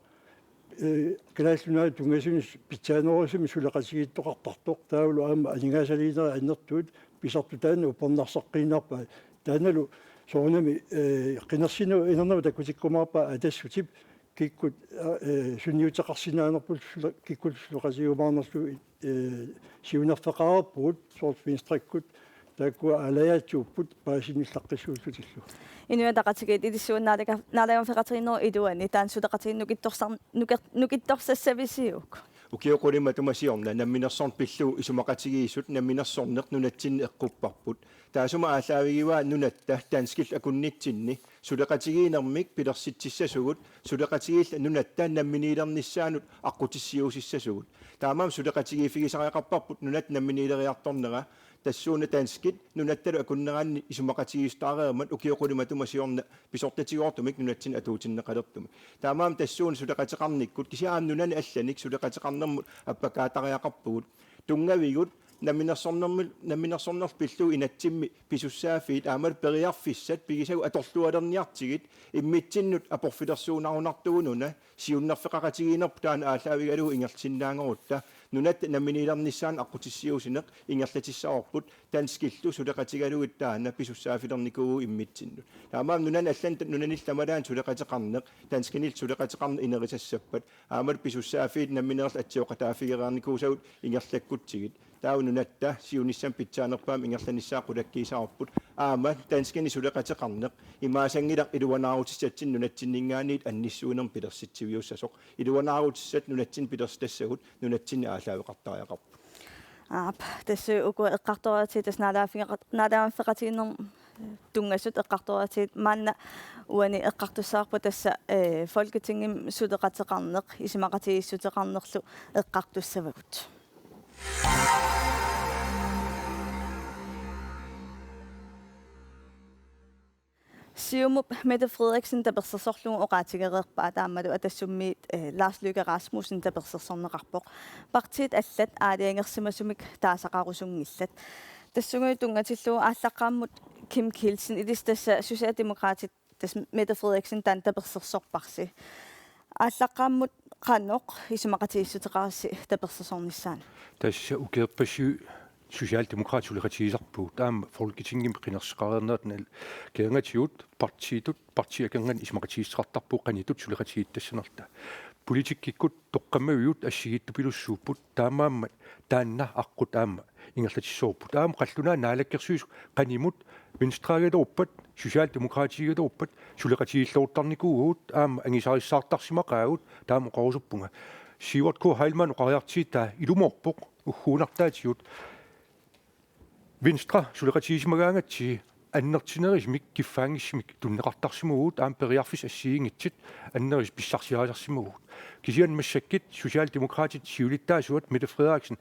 ee, Kalaallit Nunaata tunngasunik pitsaanerusumik suleqatigiittoqartartoq, taavalu aamma aningaasaliinerit annertuut pisartut taanna uppernarseqqiinnarpaat. Taannalu soorunami, ee, qinersinerup inernera takutikkumaarpaa Atassutip kikkut, ee, sunniuteqarsinnaanerput sule-, kikkut suleqatigiumaarnerlugit, ee, siunerfeqareerpugut, soorlu Venstrekkut taakkua aalajaatsuupput paasinillaqqissuullutillu. Inuit Ataqatigiit ilissi uani naalaga-, naalagaaffeqatigiinnerup iluani taanna suleqatigiinneq nukittorsar-, nuker-, nukittorsassavisiuk? Ukioq qulit matuma siorna namminersorneq pillugu isumaqatigiissut namminersorneq nunatsinni eqqupparput. Taassuma aallaavigivaa nunatta danskillu akunnitsinni suleqatigiinnermik pilersitsissasugut, suleqatigiillu nunatta namminiilernissaanut aqqutissiuutissasugut. Taamaammat suleqatigiiffigisariaqarparput nunatta namminiileriartornera, tassuuna danskit nunattalu akunneranni isumaqatigiissutaareermat ukioq qulit matuma siorna pisortatigoortumik nunatsinni atuutinneqalertumik. Taamaammat tassuuna suleqateqarnikkut kisianni aamma nunani allanik suleqateqarnermut appakaattariaqarpugut. Tunngavigut namminersornermi, namminersornerlu pillugu inatsimmi pisussaaffiit aammalu periarfissat pigisagut atorlualerniartigit immitsinnut aporfilersuunarunartugununa siunnerfeqaqatigiinnerput taanna aallaavigalugu ingerlasinnaagutta nunatta namminiilernissaanik aqqutissiuussineq ingerlatissavarput danskillu suleqatigalugit taanna pisussaaffilernikuuvugut immitsinnut. Taamaammat nunani allanit nunanillu tamalaanut suleqateqarneq, danskinillu suleqateqarneq inerisassappat aammalu pisussaaffiit nammineerlutik atsioqataaffigereernikuusagut ingerlakkutsigit. Taava nunatta siunissami pitsaanerpaamik ingerlanissaa qulakkiissavarput aamma danskini suleqateqarneq imaasanngilaq iluanaarutissatsinnut nunatsinninngaanniit annissuinermik pilersitsiviussasoq. Iluanaarutissat nunatsinni pilersitassagut nunatsinni aallaaveqartariaqarput. Aap, tassa uku eqqartoratit tassa naalagaaffigeqa-, naalagaaffigeqatigiinnermut tunngasut eqqartoratit maanna uani eqqartussavarput tassa, eh, Folketingimi suleqateqarneq, isumaqatigiissuteqarnerlu eqqartussavagut. Siumup Mette Frederiksen tapersersorlugu oqaatigereerpaa taamalu Atassummiit, eh, Lars Løkke Rasmussen tapersersorneqarpoq. Partiit allat aalajangersimasumik taasaqarusunngillat. Tassunga tunngatillugu aallaqqaammut Kim Kielsen ilissi tassa Socialdemokraatit tassa Mette Frederiksen taanna tapersersorparsi. Aallaqqaammut qanoq isumaqatigiissuteqarassi tapersersornissaanut? Tassa ukiorpassuit Socialdemokraatit suleqatigisarpagut. Aamma Folketingimi qinerseqareernerat nal-, kingatigut partiitut, partiit akornanni isumaqatigiissuteqartarpugut qanoq suleqatigiittassanerluta. Politikkikkut toqqammavigut assigiittupilussuupput, taamaammat taanna aqqut aamma ingerlatissavarput. Aamma qallunaat naalakkersuisut qanimut Venstregaluarpat, Socialdemokraatigaluarpat suleqatigiilluartarnikuuagut aamma angusarissaartarsimaqaagut, taama oqarusuppunga. Sivert K. Heilmann oqariartigitaa ilumoorpoq ugguunnartaatigut. Venstre suleqatigisimagaangatsigit annertunerusumik kiffaanngisumik tunineqartarsimavugut aamma periarfissat assigiinngitsut annerusumik pissarsiarisarsimavugut. Kisianni massakkut Socialdemokraatit siulittaasuat Mette Frederiksen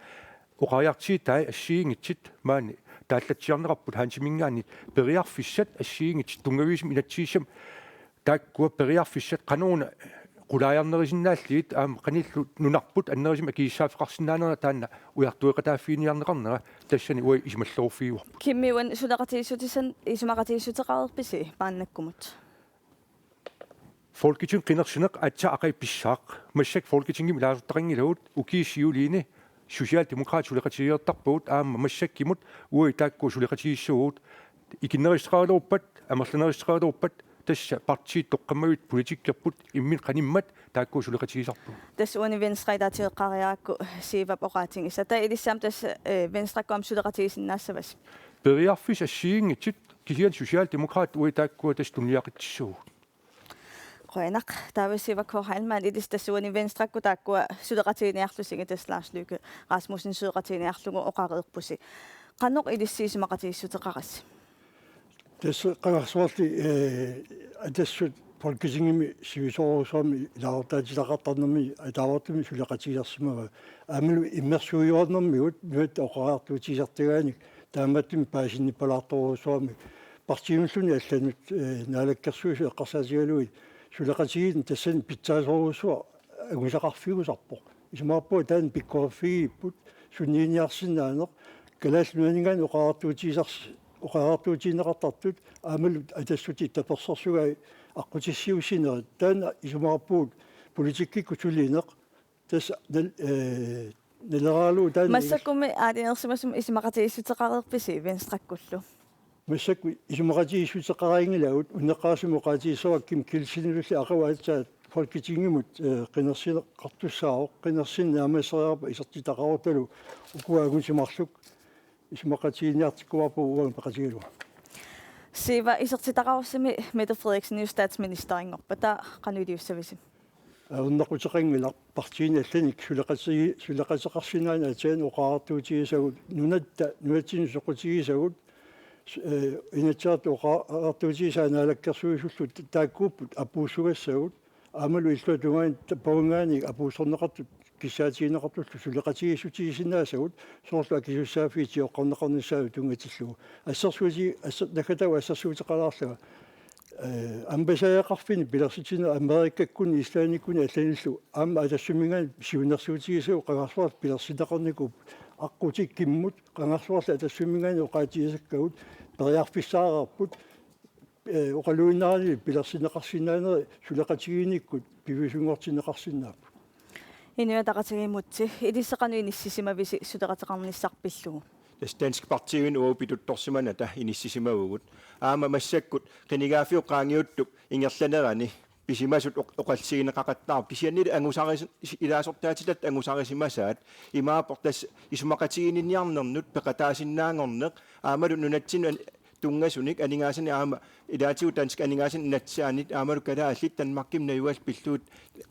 oqariartigitai assigiinngitsut maani taallatsiarneqarput Hansiminngaanniit periarfissat assigiinngitsut tunngaviusumik inatsisissami taakkua periarfissat qanoruna qulaajarnerusinnaallugit aamma qanillu nunarput annerusumik akisussaaffeqarsinnaanera taanna ujartueqataaffiginiarneqarnera tassani uagut isumalleruffigivara. Kimmi uani suleqatigiissutisan-, isumaqatigiissuteqareerpisi maannakkumut? Folketingip qinersineq aatsaat aqagu pissaaq. Massakkut Folketingimi ilaasortaqanngilagut, ukiup siuliini Socialdemokraatit suleqatigilertarpagut aamma massakkut uagut taakkua suleqatigissavagut. Ikinnerussuteqaraluarpat, amerlanerussuteqaraluarpat, tassa partiit toqqammavitta politikkerput imminnut qanimmat taakkua suleqatigisarpagut. Tassa uani Venstre ilaatigeqqaariarakku Siivap oqaatigissaq. Taava ilissi aamma tassa, eh, Venstrekku aamma suleqatigisinnaassavasi? Periarfissat assigiinngitsut kisianni Socialdemokraatit uagut taakkua tassa tunuliaqutissavagut. Qujanaq, taava Siva K. Heilmann ilissi tassa uani Venstrekku taakkua suleqatiginiarlusigit tassa Lars Løkke Rasmussen suleqatiginiarlugu oqareerpusi. Qanoq ilissi isumaqatigiissuteqarassi? Tassa qangarsuarli, eh, Atassut Folketingimi sivisoorujussuarmik ilaasortaatitaqartarnermi ataavartumik suleqatigisarsimavaa. Aammalu immersuijuarnermigut nunatta oqariartuutigisartagaanik taamaattumik paasinnippalaartorujussuarmik partiinnulluunniit allanut, eh, naalakkersuisut eqqarsaatigalugit suleqatigiinneq tassani pitsaasorujussuaq angusaqarfigusarpoq. Isumaqarpunga taanna pikkoriffigigipput sunniiniarsinnaaneq Kalaallit Nunaanninngaanniit oqariartuutigisars-, oqariartuutigineqartartut aammalu Atassutit tapersersugai aqqutissiuussinerit. Taanna isumaqarpugut politikkikkut sulineq. Tassa nal-, eh, naleralugu taanna. Massakkummi aalajangersimasumik isumaqatigiissuteqareerpisi Venstrekkullu? Massakkut isumaqatigiissuteqarinngilagut, unneqqarisumik oqaatigissavara Kim Kielsenillu aqagu aatsaat Folketingimut, eh, qinersineqartussaavoq, qinersineq naammasseriarpat isertitaqarutalu ukua angutit marluk isumaqatigiinniartikkumaarpugut uanga peqatigalunga. Siva, isertitaqarussimi Mette Frederiksen statsministerinngorpat, taava qanoq iliussavisi? Ajornaquteqanngilaq partiinit allanik suleqatigi-, suleqateqarsinnaaneq aatsaat oqariartuutigisagut, nunatta, nunatsinni soqutigisagut, s-, eh, Inatsisartut oqariartuutigisaat naalakkersuisullu taakkuupput apuussugassagut, aammalu illuatungaani tappavungaani apuussorneqartut kissaatigineqartullu suleqatigiissutigisinnaasagut soorlu akisussaaffiit tioqqarneqarnissaannut tunngatillugu. Assersuuti-, asser-, naggataavoq assersuuteqalaarlanga. Eh, ambassadøreqarfinni pilersitsineq Amerikakkunni, Islandikkunni allanillu aamma Atassuminngaanniit siunnersuutigisagut qangarsuarli pilersinneqarnikuupput Aqqutit kimmut qangarsuarli Atassumminngaanniit oqaatigisakkagut periarfissaareerput, ee, oqaluinnarani pilersinneqarsinnaaneri suleqatigiinnikkut piviusunngortinneqarsinnaapput. Inuit Ataqatigiimmut, ilissi qanoq inissisimavisi suleqateqarnissaq pillugu? Tassa Dansk Partiivinnut uagut pituttorsimanata inissisimavugut. Aamma massakkut qinigaaffiup qaangiuttup ingerlanerani pisimasut oq-, oqallisigineqaqattaarput, kisiannili angusaris-, ilaasortaatitatta angusarisimasaat. Imaappoq tassa isumaqatigiinniarnernut peqataasinnaanngorneq, aammalu nunatsinnut an-, tunngasunik aningaasanik aamma ilaatigut danskit aningaasanik natsiaannik aammalu kalaallit Danmarkimi najugallit pillugit,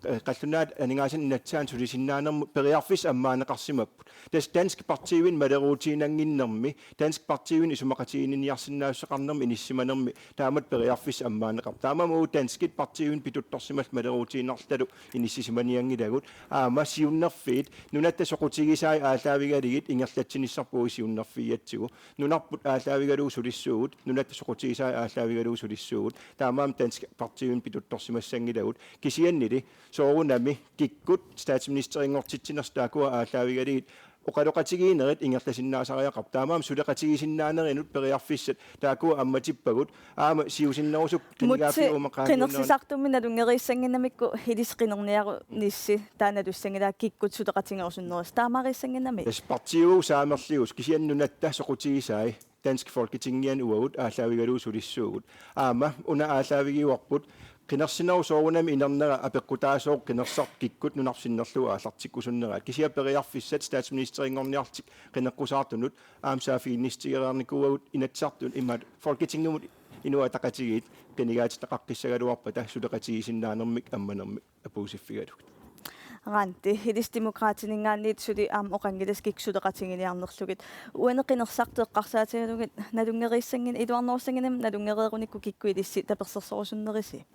ee, qallunaat aningaasanik natsiaannik sulisinnaanermut periarfissat ammaanneqarsimapput. Tassa Dansk Partiivinnut maleruutiinannginnermi, Dansk Partiivinnut isumaqatigiinniarsinnaassuseqarnermi inissisimanermi taamatut periarfissaq ammaanneqarpoq. Taamaammat uagut Dansk Partiivinnut pituttorsimalluta maleruutiinnarlutalu inissisimanianngilagut. Aamma siunnerfiit nunatta soqutigisai aallaavigalugit ingerlatsinissarput uagut siunnerfigigatsigu. Nunarput aallaavigalugu sulissuugut, nunatta soqutigisai aallaavigalugu sulissuugut. Taamaammat Dansk Partiivinnut pituttorsimassanngilagut. Kisiannili soorunami kikkut statsministerinngortitsinersut taakkua aallaavigalugit oqaloqatigiinnerit ingerlasinnaasariaqarput. Taamaammat suleqatigisinnaanerinut periarfissat taakkua ammatippagut, aamma siusinnerusukkut Mutsi, qinigaaffiup uuma qaangiunnerani. Qinersisartummi nalunngeriissannginnamikku ilissi qinerniarunissi taanna tussangilaa kikkut suleqatigerusunnerusut, taamaariissannginnami? Tassa partiiuvoq saamerliusoq, kisianni nunatta soqutigisai Dansk Folketingiani uagut aallaavigalugu sulissuugut. Aamma una aallaavigiuarput qinersinerup soorunami inernera apeqqutaasooq qinersisartut kikkut nunarput sinnerlugu aallartikkusunneraat. Kisianni periarfissat statsministerinngorniarlutik qineqqusaartunut aamma saaffiginnissitigeriarnikuuagut Inatsisartut imaat Folketingimut Inuit Ataqatigiit qinigaatinneqaqqissagaluarpata suleqatigisinnaanermik ammanermik apuussiffigalugit. Randi, ilissi Demokraatininngaanniit suli aamma oqanngilasi kikkut suleqatigiinniarnerlugit. Uani qinersisartut eqqarsaatigalugit nalunngeriissannginnami, iluarnerussannginnami nalunngeriirunikku kikkut ilissi tapersersorusunnerisi?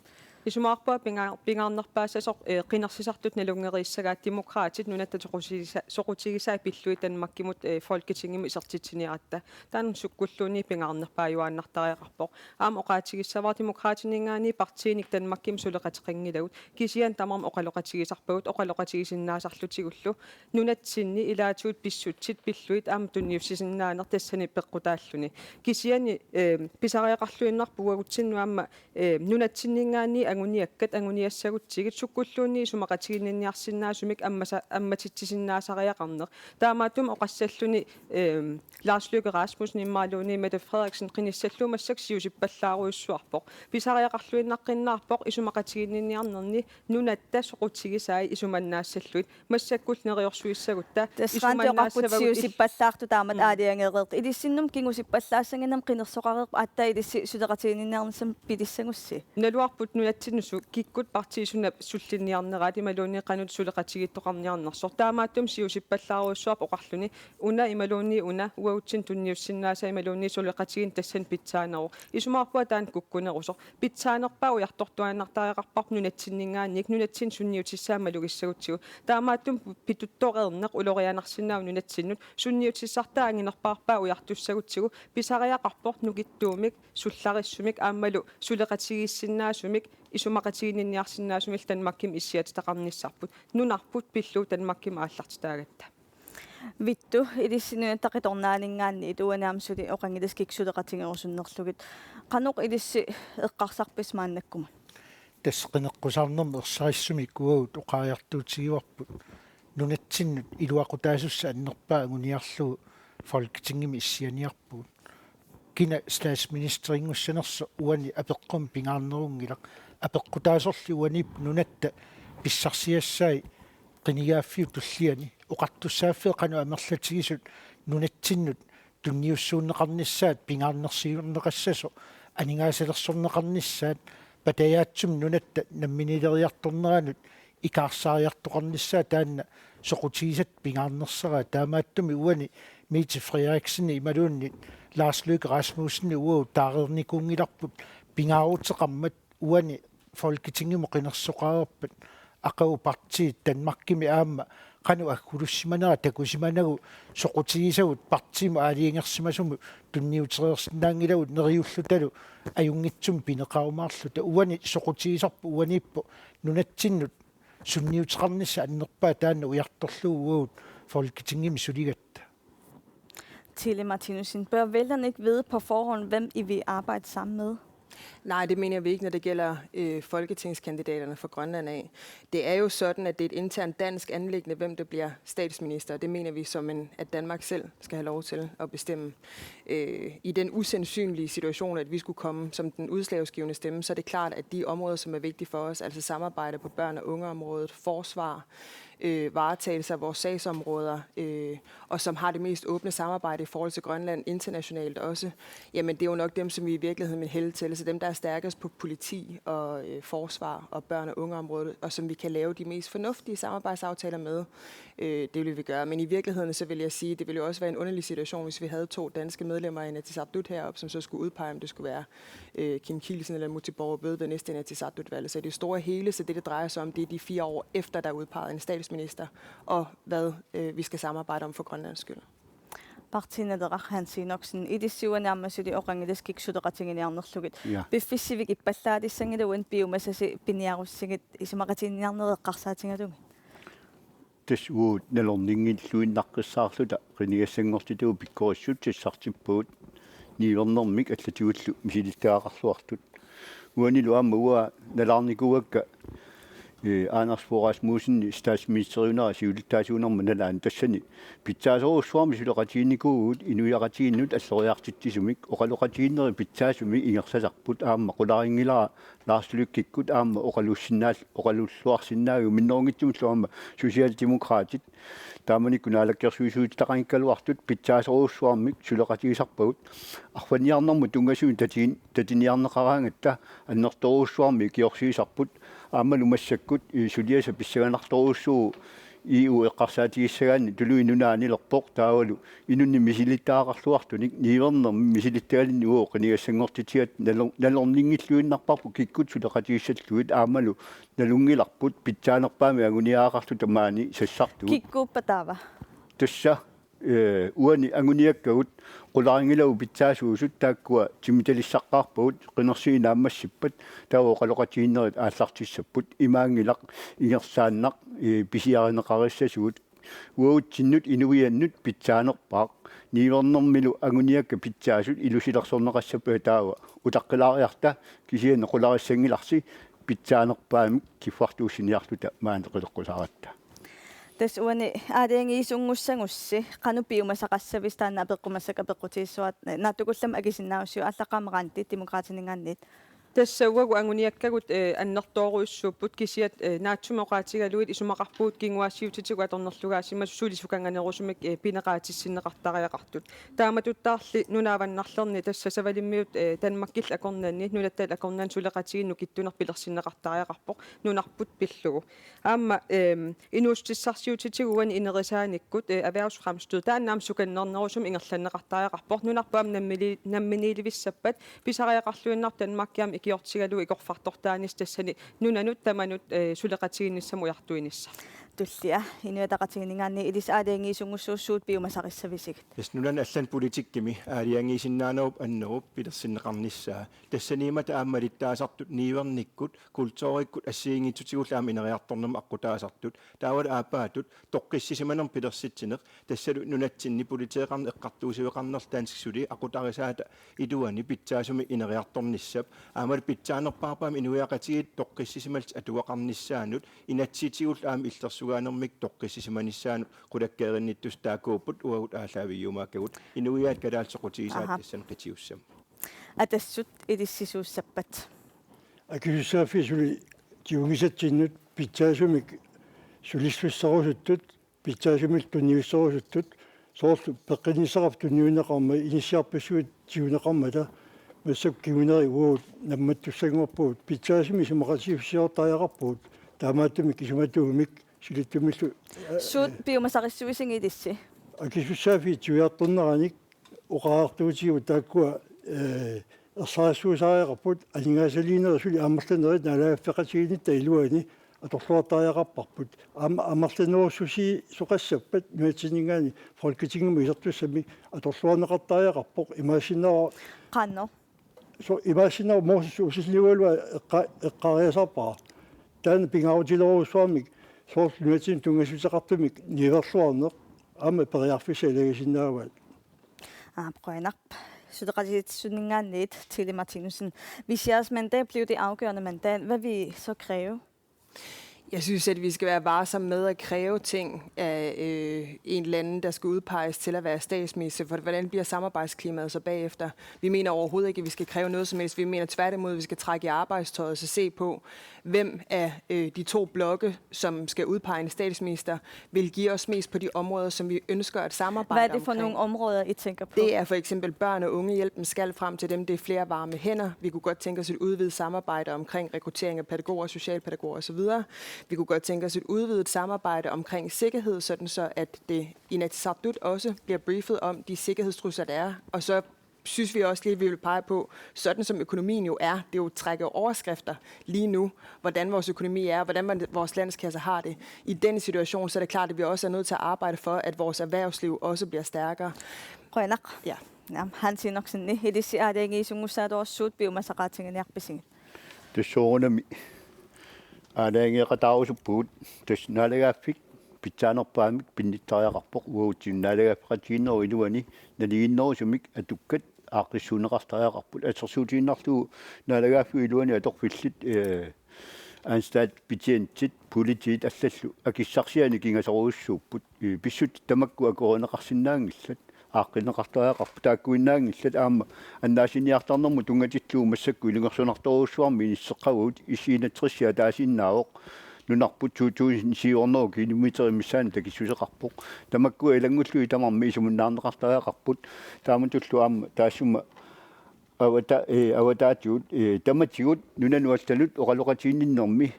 Isumaqarpunga pinga-, pingaarnerpaassasoq, ee, qinersisartut nalunngeriissagaat Demokraatit nunatta soqutigisa-, soqutigisai pillugit Danmarkimut, ee, Folketingimut isertitsiniaratta. Taanna sukkulluunniit pingaarnerpaajuaannartariaqarpoq. Aamma oqaatigissavara Demokraatininngaanniit partiinik Danmarkimi suleqateqanngilagut. Kisianni tamarmik oqaloqatigisarpagut oqaloqatigisinnaasarlutigullu. Nunatsinni ilaatigut pissutsit pillugit aamma tunniussisinnaaneq tassani peqqutaalluni. Kisianni, ee, pisariaqarluinnarpoq uagutsinnut aamma, ee, nunatsinninngaanniit anguniakkat anguniassagutsigit sukkulluunniit isumaqatiginninniarsinnaasumik ammasa-, ammatitsisinnaasariaqarneq. Taamaattumik oqassalluni, ee, Lars Løkke Rasmussen imaluunniit Mette Frederiksen qinissallugu massakkut siusippallaarujussuarpoq. Pisariaqarluinnaqqinnaarpoq isumaqatiginninniarnerni nunatta soqutigisai isumannaassallugit. Massakkullu neriorsuissagutta Tassa Randi oqarput isumannaassavagut il- siusippallaartut taamatut Mm. aalajangereertut. Ilissinnut kingusippallaassanngimmat qinersoqareerpat aatsaat ilissi suleqatiginninniarnissamut pilissagussi? Naluarput nunatsinnut su-, kikkut partiit suna sullinniarneraat imaluunniit qanoq suleqatigiittoqarniarnersoq. Taamaattumik siusippallaarujussuarpoq oqarluni una imaluunniit una uagutsinnut tunniussinnaasai imaluunniit suleqatigiinneq tassani pitsaaneruvoq. Isumaqarpunga taanna kukkunerusoq. Pitsaanerpaaq ujartortuaannartariaqarparput nunatsinninngaanniit, nunatsinnut sunniutissaat malugissagutsigu. Taamaattumik pituttoreerneq ulorianarsinnaavoq nunatsinnut. Sunniutissartaa anginerpaarpaaq ujartussagutsigu, pisariaqarpoq nukittuumik, sullarissumik aammalu suleqatigiissinnaasumik, isumaqatiginninniarsinnaasumillu Danmarkimi issiatitaqarnissarput. Nunarput pillugu Danmarkimut aallartitaagatta. Vittus, ilissi Nunatta Qitornaaninngaanniit uani aamma suli oqanngilasi kikkut suleqatigerusunnerlugit. Qanoq ilissi eqqarsarpisi maannakkumut? Tassa qineqqusaarnermi ersarissumik uagut oqariartuutigivarput nunatsinnut iluaqutaasussat annerpaat anguniarlugu Folketingimi issianiarpugut. Kina statsministerinngussanersoq uani apeqqummi pingaarnerunngilaq. Apeqqutaasorli uaniippoq nunatta pissarsiassai qinigaaffiup tulliani, oqartussaaffeqarpoq qanoq amerlatigisut nunatsinnut tunniussuunneqarnissaat pingaarnersiuunneqassasoq, aningaasalersorneqarnissaat, patajaatsumik nunatta namminiileriartorneranut ikaarsaariartoqarnissaa taanna soqutigisatta pingaarnersaraat. Taamaattumik uani Mette Frederiksen imaluunniit Lars Løkke Rasmussen uagut taareernikuunngilarput pingaaruteqarmat uani Folketingimut qinersoqareerpat aqagu partiit Danmarkimi aamma qanoq aggulussimanera takusimanagu soqutigisagut partiimut aalajangersimasumut tunniutereersinnaanngilagut neriullutalu ajunngitsumik pineqarumaarluta. Uani soqutigisarput uaniippoq nunatsinnut sunniuteqarnissaq annerpaaq taanna ujartorlugu uagut Folketingimi suligatta. Tele Martinussen, bør vælgerne ikke vide på forhånd, hvem I vil arbejde sammen med? Nej, det mener vi ikke, når det gælder øh, folketingskandidaterne fra Grønland af. Det er jo sådan, at det er et internt dansk anliggende, hvem der bliver statsminister, og det mener vi som en, at Danmark selv skal have lov til at bestemme. Øh, I den usandsynlige situation, at vi skulle komme som den udslagsgivende stemme, så er det klart, at de områder, som er vigtige for os, altså samarbejde på børn- og ungeområdet, forsvar, øh, varetagelse af vores sagsområder, øh, og som har det mest åbne samarbejde i forhold til Grønland internationalt også, jamen det er jo nok dem, som vi i virkeligheden vil hælde til. Så dem, der er stærkest på politi og øh, forsvar og børn- og ungeområdet, og som vi kan lave de mest fornuftige samarbejdsaftaler med, øh, det vil vi gøre. Men i virkeligheden, så vil jeg sige, det ville jo også være en underlig situation, hvis vi havde to danske medlemmer af Inatsisartut heroppe, som så skulle udpege, om det skulle være øh, Kim Kielsen eller Múte Bourup ved det næste Inatsisartut-valg. Så i det store hele, så det, det drejer sig om, det er de fire år efter, der er udpeget en statsminister, og hvad øh, vi skal samarbejde om for Grønlands skyld. Partii Naleraq, Hans Enoksen, ilissi uani aamma suli oqanngilasi kikkut suleqatigiinniarnerlugit. Ja. Piffissavik ippallaatissanngilagut piumasasi piniarussigit isumaqatigiinniarnerit eqqarsaatigalugit? Tassa uagut nalorninngilluinnaqqissaarluta qinigassanngortitavut pikkorissut sassartippagut niuernermik allatigullu misilittagaqarluartut. Uanilu aamma uanga nalaarnikuuakka, eh, Anders Fogh Rasmussen statsministeriunera siulittaasuunerma nalaani, tassani pitsaasorujussuarmik suleqatiginikuuvugut inuiaqatigiinnut alloriartitsisumik, oqaloqatigiinnerit pitsaasumik ingerlasarput, aamma qularinngilara Lars Løkkekkut aamma oqalussinnaal-, oqalulluarsinnaagigut, minnerunngitsumillu aamma Socialdemokraatit taamanikkut naalakkersuisuutitaqanngikkaluartut pitsaasorujussuarmik suleqatigisarpagut. Arfanniarnermut tunngasumik tatin-, tatiniarneqaraangatta annertoorujussuarmik ikiorsiisarput. Aammalu massakkut, eh, suliassaq pissanganartorujussuuvoq, E U eqqarsaatigissagaanni Tuluit Nunaannilerpoq, taavalu inunnik misilittagaqarluartunik niuernermik misilittagalinnik uagut qinigassanngortitsigatta nalor-, nalorninngilluinnarparput kikkut suleqatigissallugit, aammalu nalunngilarput pitsaanerpaamik anguniagaqarluta maani sassartugut. Kikkuuppat taava? Tassa, eh, uani anguniakkagut qularinngilavut pitsaasuusut, taakkua timitalisaqqaarpagut, qinersineq naammassippat, taava oqaloqatigiinnerit aallartissapput, imaanngilaq ingerlaannaq, eh, pisiarineqarissasugut. Uagutsinnut inuiannut pitsaanerpaaq, niuernermilu anguniakkat pitsaasut ilusilersorneqassappat, taava utaqqilaariarta, kisianni qularissanngilarsi pitsaanerpaamik kiffartuussiniarluta maani qileqqusaaratta. Tassa uani aalajangiisunngussagussi qanoq piumasaqassavisi, taanna apeqqumassakka apeqqutigissavat, naatsukullammik akisinnaavusi, aallaqqaammut Randi Demokraatininngaanniit. Tassa uagut anguniakkagut, eh, annertoorujussuupput, kisianni, eh, naatsumik oqaatigalugit isumaqarpugut kinguaassiuutitigut atornerlugaasimasut suli sukanganerusumik, eh, pineqaatissinneqartariaqartut. Taamatuttaarli nunat avannarlerni tassa Savalimmiut, eh, Danmarkillu akornanni, nunatta akornanni suleqatigiinneq nukittuneq pilersinneqartariaqarpoq, nunarput pillugu. Aamma, ehm, inuussutissarsiutitigut uani inerisaanikkut, eh, erhvervsfremstød, taanna aamma sukannernerusumik ingerlanneqartariaqarpoq. Nunarput aamma nammili-, namminiilivissappat pisariaqarluinnarpoq Danmarkip aamma ikiortigalugu ikorfartortaanissaq, tassani nunanut tamanut, eh, suleqatigiinnissamut ujartuinissaq. Tullia, Inuit Ataqatigiinninngaanniit ilissi aalajangiisunngussagussiuk piumasarissavisigit? Tassa nunani allani politikkimi aalajangiisinnaanerup annerup pilersinneqarnissaa. Tassaniimmata aamma malittaasartut niuernikkut, kulturikkut assigiinngitsutigullu aamma ineriartornermut aqqutaasartut. Taavalu aappaatut toqqissisimanermut pilersitsineq, tassalu nunatsinni politeeqarneq eqqartuussiveqarnerlu danskit suli aqutarisaata iluani pitsaasumik ineriartornissap, aammalu pitsaanerpaamik inuiaqatigiit toqqissisimallutik atugaqarnissaannut, inatsisitigullu aamma illersugaanermik toqqissisimanissaannut qulakkeerinnittussat taakkuupput uagut aallaavigiumaakkagut inuiaat kalaallit soqutigisaat. Aha. Tassani qitiussammat. Atassut ilissisuussappat? Akisussaaffiit suli tigungisatsinnut pitsaasumik sulissusserusuttut, pitsaasumillu tunniusserusuttut, soorlu peqqinnissaqarfik tunniunneqarmat, inissiarpassuit tiguneqarmata, massakkut kinguneri uagut nammattussanngorpugut, pitsaasumik isumaqatigiissusiortariaqarpugut, taamaattumik isumatuumik silittumillu, eh, suut piumasarissuisigit ilissi? Akisussaaffiit tigujartorneranik oqariartuutigivugut taakkua, eh, ersarissuusariaqarput, aningaasaliinerit suli amerlanerit naalagaaffeqatigiinnitta iluani atorluartariaqarparput. Aamma amerlanerussusiisoqassappat nunatsinninngaanniit Folketingimut isertussamik atorluarneqartariaqarpoq, imaassinnaavoq. Qanoq? So, imaassinnaavoq Moses Olsen Ilualua eqqa-, eqqaariasarpara. Taanna pingaarutilerujussuarmik soorlu nunatsinni tunngassuteqartumik niuerluarneq aamma periarfissaq ilagisinnaavaat. Aap, qujanaq. Suleqatigiissutsininngaanniit, Tilde Martinussen. Hvis jeres mandat blev det afgørende mandat, hvad vil I så kræve? Jeg synes, at vi skal være varsomme med at kræve ting af øh, en eller anden, der skal udpeges til at være statsminister, for hvordan bliver samarbejdsklimaet så bagefter? Vi mener overhovedet ikke, at vi skal kræve noget som helst. Vi mener tværtimod, at vi skal trække i arbejdstøjet og så se på, hvem af øh, de to blokke, som skal udpege en statsminister, vil give os mest på de områder, som vi ønsker at samarbejde Hvad er det for omkring. Nogle områder, I tænker på? Det er for eksempel børn og unge. Hjælpen skal frem til dem. Det er flere varme hænder. Vi kunne godt tænke os et udvidet samarbejde omkring rekruttering af pædagoger, socialpædagoger osv. Vi kunne godt tænke os et udvidet samarbejde omkring sikkerhed, sådan så at det Inatsisartut også bliver briefet om de sikkerhedstrusler, der er. Og så synes vi også lige, at vi vil pege på, sådan som økonomien jo er, det jo trækker overskrifter lige nu, hvordan vores økonomi er, hvordan man, vores landskasse har det. I den situation, så er det klart, at vi også er nødt til at arbejde for, at vores erhvervsliv også bliver stærkere. Qujanaq. Ja. Naam, Hans Enoksen, ilissi aalajangiisunngussaalersuut piumasaqaatiginiarpisigit? Tassa soorunami aalajangeeqataarusuppugut, tassa naalagaaffik pitsaanerpaamik pinnittariaqarpoq, uagutsinnut naalagaaffeqatigiinnerup iluani naligiinnerusumik atukkat aaqqissuunneqartariaqarput. Assersuutigiinnarlugu naalagaaffiup iluani atorfillit, eh, anstaltbetjentit, politiit allallu akissarsianik kingasorujussuupput. Eh, pissutsit tamakku akuerineqarsinnaanngillat, aaqqinneqartariaqarput, taakkuinnaanngillat aamma annaasiniartarnermut tunngatillugu massakkut ilungersunartorujussuarmik inisseqqavugut. Issiinatsersi ataasiinnaavoq, nunarput to tusind syv hundrede kilometerit missaanni takissuseqarpoq. Tamakkua ilanngullugit tamarmik isumunnaarneqartariaqarput. Taamatullu aamma taassuma avata-, eh, avataatigut, eh, tamatigut nunanut allanut oqaloqatiginninnermi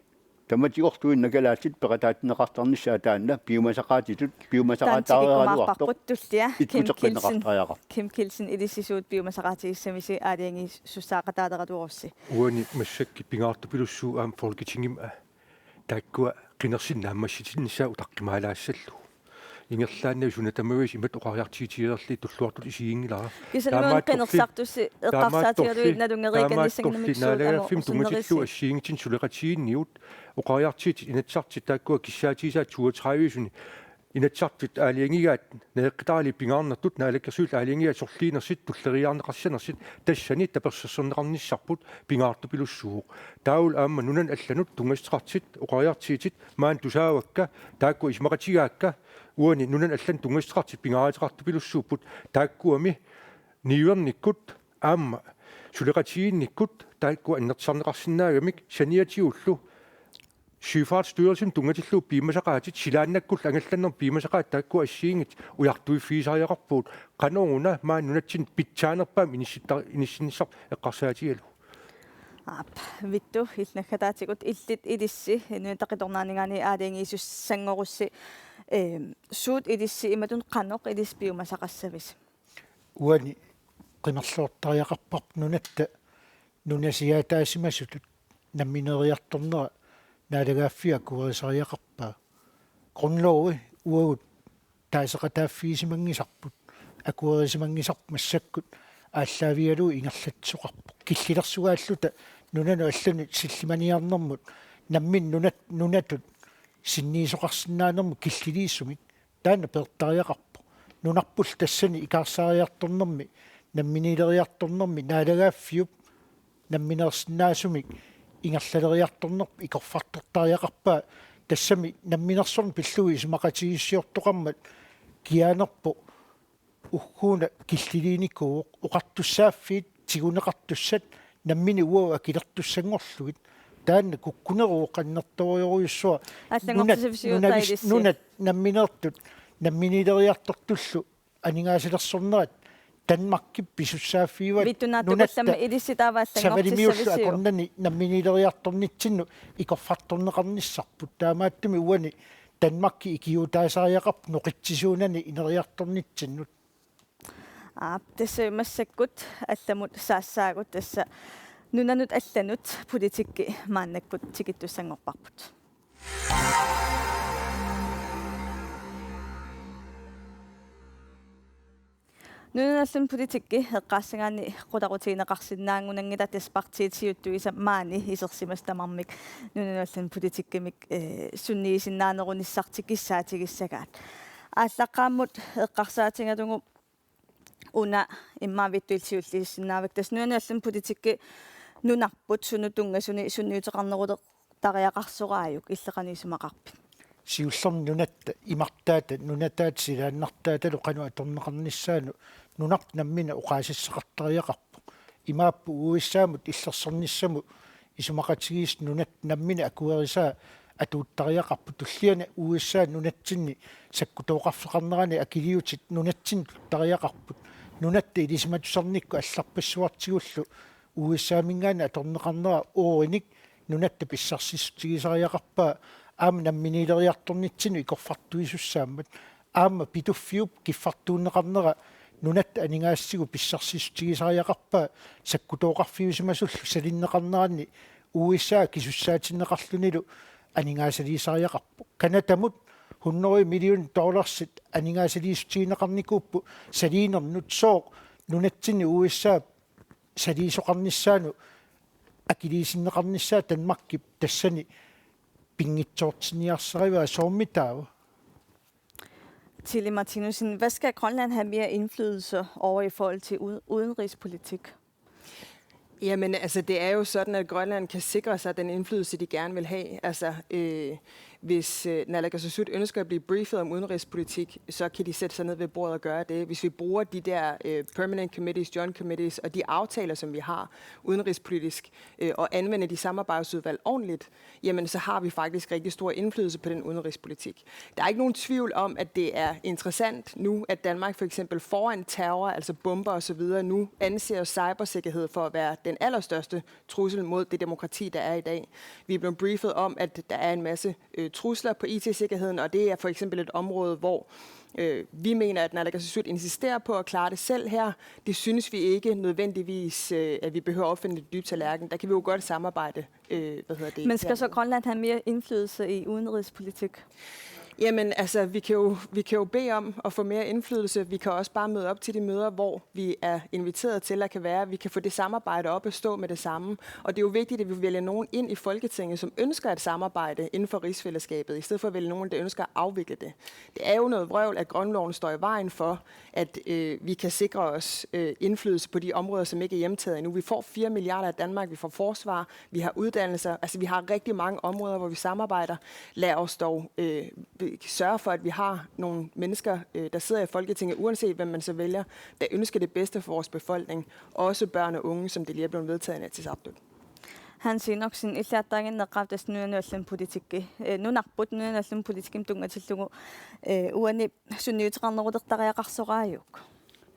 tamatigorluinnaq kalaallit peqataatinneqartarnissaat taanna piumasaqaatitut piumasaqaataariaraluartoq. Taanna tikikkumaarparput, tullia. Kim Kielsen. Ikkuteqqinneqartariaqarpoq. Kim Kielsen, ilissi suut piumasaqaatigissamisi aalajangiisussaaqataaleruussi? Uani massakkut pingaartupilussuuvoq aamma Folketingimi, aa, taakkua qinersineq naammassitinissaat utaqqimaalaassallugu. Ingerlaannaq suna tamaviisa imatut oqariartuutigilerlugit tulluartutut isiginngilara. Kisianni uani qinersisartusi eqqarsaatigalugit nalunngeriikannissanngimmat suut aamma Taamaattorli naalagaaffimmi tunngatillugu assigiinngitsunik suleqatigiinnigut oqariartuutit Inatsisartut taakkua kissaatigisaat toogtredive-suni Inatsisartut aalajangigaat naleqqitarali pingaarnertut, Naalakkersuisut aalajangigaat sorliinersut tulleriiaarneqarsinnaasut, tassani tapersersorneqarnissarput pingaartupilussuuvoq. Taavalu aamma nunanut allanut tunngassuteqartut oqariartuutit maani tusaavakka, taakkua isumaqatigaakka, uani nunanut allanut tunngassuteqartut pingaaruteqartupilussuupput, taakkuami niuernikkut aamma suleqatigiinnikkut taakkua annertusarneqarsinnaagamik, saniatigullu Søfartsstyrelsen tunngatillugu piumasaqaatit, silaannakkullu angallannermut piumasaqaatit taakkua assigiinngitsut ujartuiffigisariaqarpugut. Qanoruna maani nunatsinni pitsaanerpaamik inissitta-, inissinnissaq eqqarsaatigalugu? Aap, Vittus, illit naggataatigut, illit ilissi Nunatta Qitornaaninngaanniit aalajangiisussanngorussi, ehm, suut ilissi imatut qanoq ilissi piumasaqassavisi? Uani qimerloortariaqarparput nunatta nunasiaataasimasutut nammineeriartornera naalagaaffiup akuerisariaqarpaa. Grundlovi uagut taaseqataaffigisimanngitsut, akuerisimanngisarput massakkut aallaavigalugu ingerlatsisoqarpoq. Killilersugaalluta nunanut allanut sillimaniarnermut nammineq nunat-, nunatut sinniisoqarsinnaanermut killiliisumik taanna peertariaqarpoq. Nunarpullu tassani ikaarsaariartornermi, namminiileriartornermi naalagaaffiup nammineersinnaasumik ingerlaleriartornerput ikorfartortariaqarpaa, tassami namminersorneq pillugu isumaqatigiissiortoqarmat kiaanerput ugguuna killiliinikuuvoq, oqartussaaffiit tiguneqartussat nammineq uagut akilertussanngorlugit. Taanna kukkuneruvoq annertoorujussuaq. Nunat, Allanngortissavisiuk nunagis-, tailisi? Nunat nammineertut namminiileriartortullu aningaasaliinersornerat Danmarkip pisussaaffigivaat. Vittus, naatsukullami, ilissi taava allanngortissavisiuk? Savalimiullu akornanni namminiileriartornitsinnut ikorfartorneqarnissarput. Taamaattumik uani Danmarki ikiuutaasariaqarpoq noqitsisuunani ineriartornitsinnut. Aap, tassa massakkut allamut saassaagut, tassa nunanut allanut politikki maannakkut tikittussanngorparput. Nunanut allanut politikki eqqaassagaanni qularutigineqarsinnaanngilaq, tassa partiit siuttuisa maani isersimasut tamarmik nunanut allanut politikkimik, eh, sunniisinnaanerunissartik kissaatigissagaat. Aallaqqaammut eqqarsaatigalugu una immaavittuillu siulliussinnaavakka. Tassa nunani allani politikki nunarput sunut tunngasuni sunniuteqarnerulertariaqarsoraajuk, illit qanoq isumaqarpit? Siullermik nunatta imartaata, nunataata silaannartaatalu qanoq atorneqarnissaanut nunarput nammineq oqaasissaqartariaqarpoq. Imaappoq U S A-mut illersornissamut isumaqatigiissut nunatta nammineq akuerisaa atuuttariaqarpoq. Tulliani U S A nunatsinni sakkutooqarfeqarnerani akiliutit nunatsinni tuttariaqarput. Nunatta ilisimatusarnikkut allarpassuartigullu U S A-minngaanniit atorneqarnera uurinik nunatta pissarsissutigisariaqarpaa, aamma namminiileriartornitsinut ikorfartuisussaammat, aamma Pituffiup kiffartuunneqarnera nunatta aningaasatigut pissarsissutigisariaqarpaa, sakkutooqarfiusimasullu salinneqarneranni U S A kisussaatinneqarlunilu aningaasaliisariaqarpoq. Canadamut hundrede million dollarsit aningaasaliissutigineqarnikuupput saliinernut, sooq nunatsinni U S A saliisoqarnissaanut akiliisinneqarnissaa Danmarkip tassani pinngitsoortinniarsarivaa, soormitaava? Tilly Martinussen, hvad skal Grønland have mere indflydelse over i forhold til u- udenrigspolitik? Jamen, altså, det er jo sådan, at Grønland kan sikre sig den indflydelse, de gerne vil have. Altså, øh, hvis øh, Naalakkersuisut ønsker at blive briefet om udenrigspolitik, så kan de sætte sig ned ved bordet og gøre det. Hvis vi bruger de der øh, permanent committees, joint committees og de aftaler, som vi har udenrigspolitisk, øh, og anvender de samarbejdsudvalg ordentligt, jamen, så har vi faktisk rigtig stor indflydelse på den udenrigspolitik. Der er ikke nogen tvivl om, at det er interessant nu, at Danmark for eksempel foran terror, altså bomber og så videre, nu anser cybersikkerhed for at være den allerstørste trussel mod det demokrati, der er i dag. Vi er blevet briefet om, at der er en masse øh, trusler på I T-sikkerheden, og det er for eksempel et område, hvor øh, vi mener, at Naalakkersuisut insisterer på at klare det selv her. Det synes vi ikke nødvendigvis, øh, at vi behøver at opfinde det dybe tallerken. Der kan vi jo godt samarbejde. Øh, hvad hedder det? Men skal så Dernede. Grønland have mere indflydelse i udenrigspolitik? Jamen, altså, vi kan, jo, vi kan jo bede om at få mere indflydelse. Vi kan også bare møde op til de møder, hvor vi er inviteret til at kan være. Vi kan få det samarbejde op at stå med det samme. Og det er jo vigtigt, at vi vælger nogen ind i Folketinget, som ønsker at samarbejde inden for rigsfællesskabet, i stedet for at vælge nogen, der ønsker at afvikle det. Det er jo noget vrøvl, at grundloven står i vejen for, at øh, vi kan sikre os øh, indflydelse på de områder, som ikke er hjemtaget endnu. Vi får fire milliarder af Danmark, vi får forsvar, vi har uddannelser. Altså, vi har rigtig mange områder, hvor vi samarbejder. Lad os dog øh, sørge for, at vi har nogle mennesker, øh, der sidder i Folketinget, uanset hvem man så vælger, der ønsker det bedste for vores befolkning. Også børn og unge, som det lige er blevet vedtaget i Inatsisartut. Hans Enoksen, illit aatsaannguaq tassa nunani allani politikki, eh, nunarput nunani allani politikkimut tunngatillugu, eh, uani sunniuteqarnerulertariaqarsoraajuk?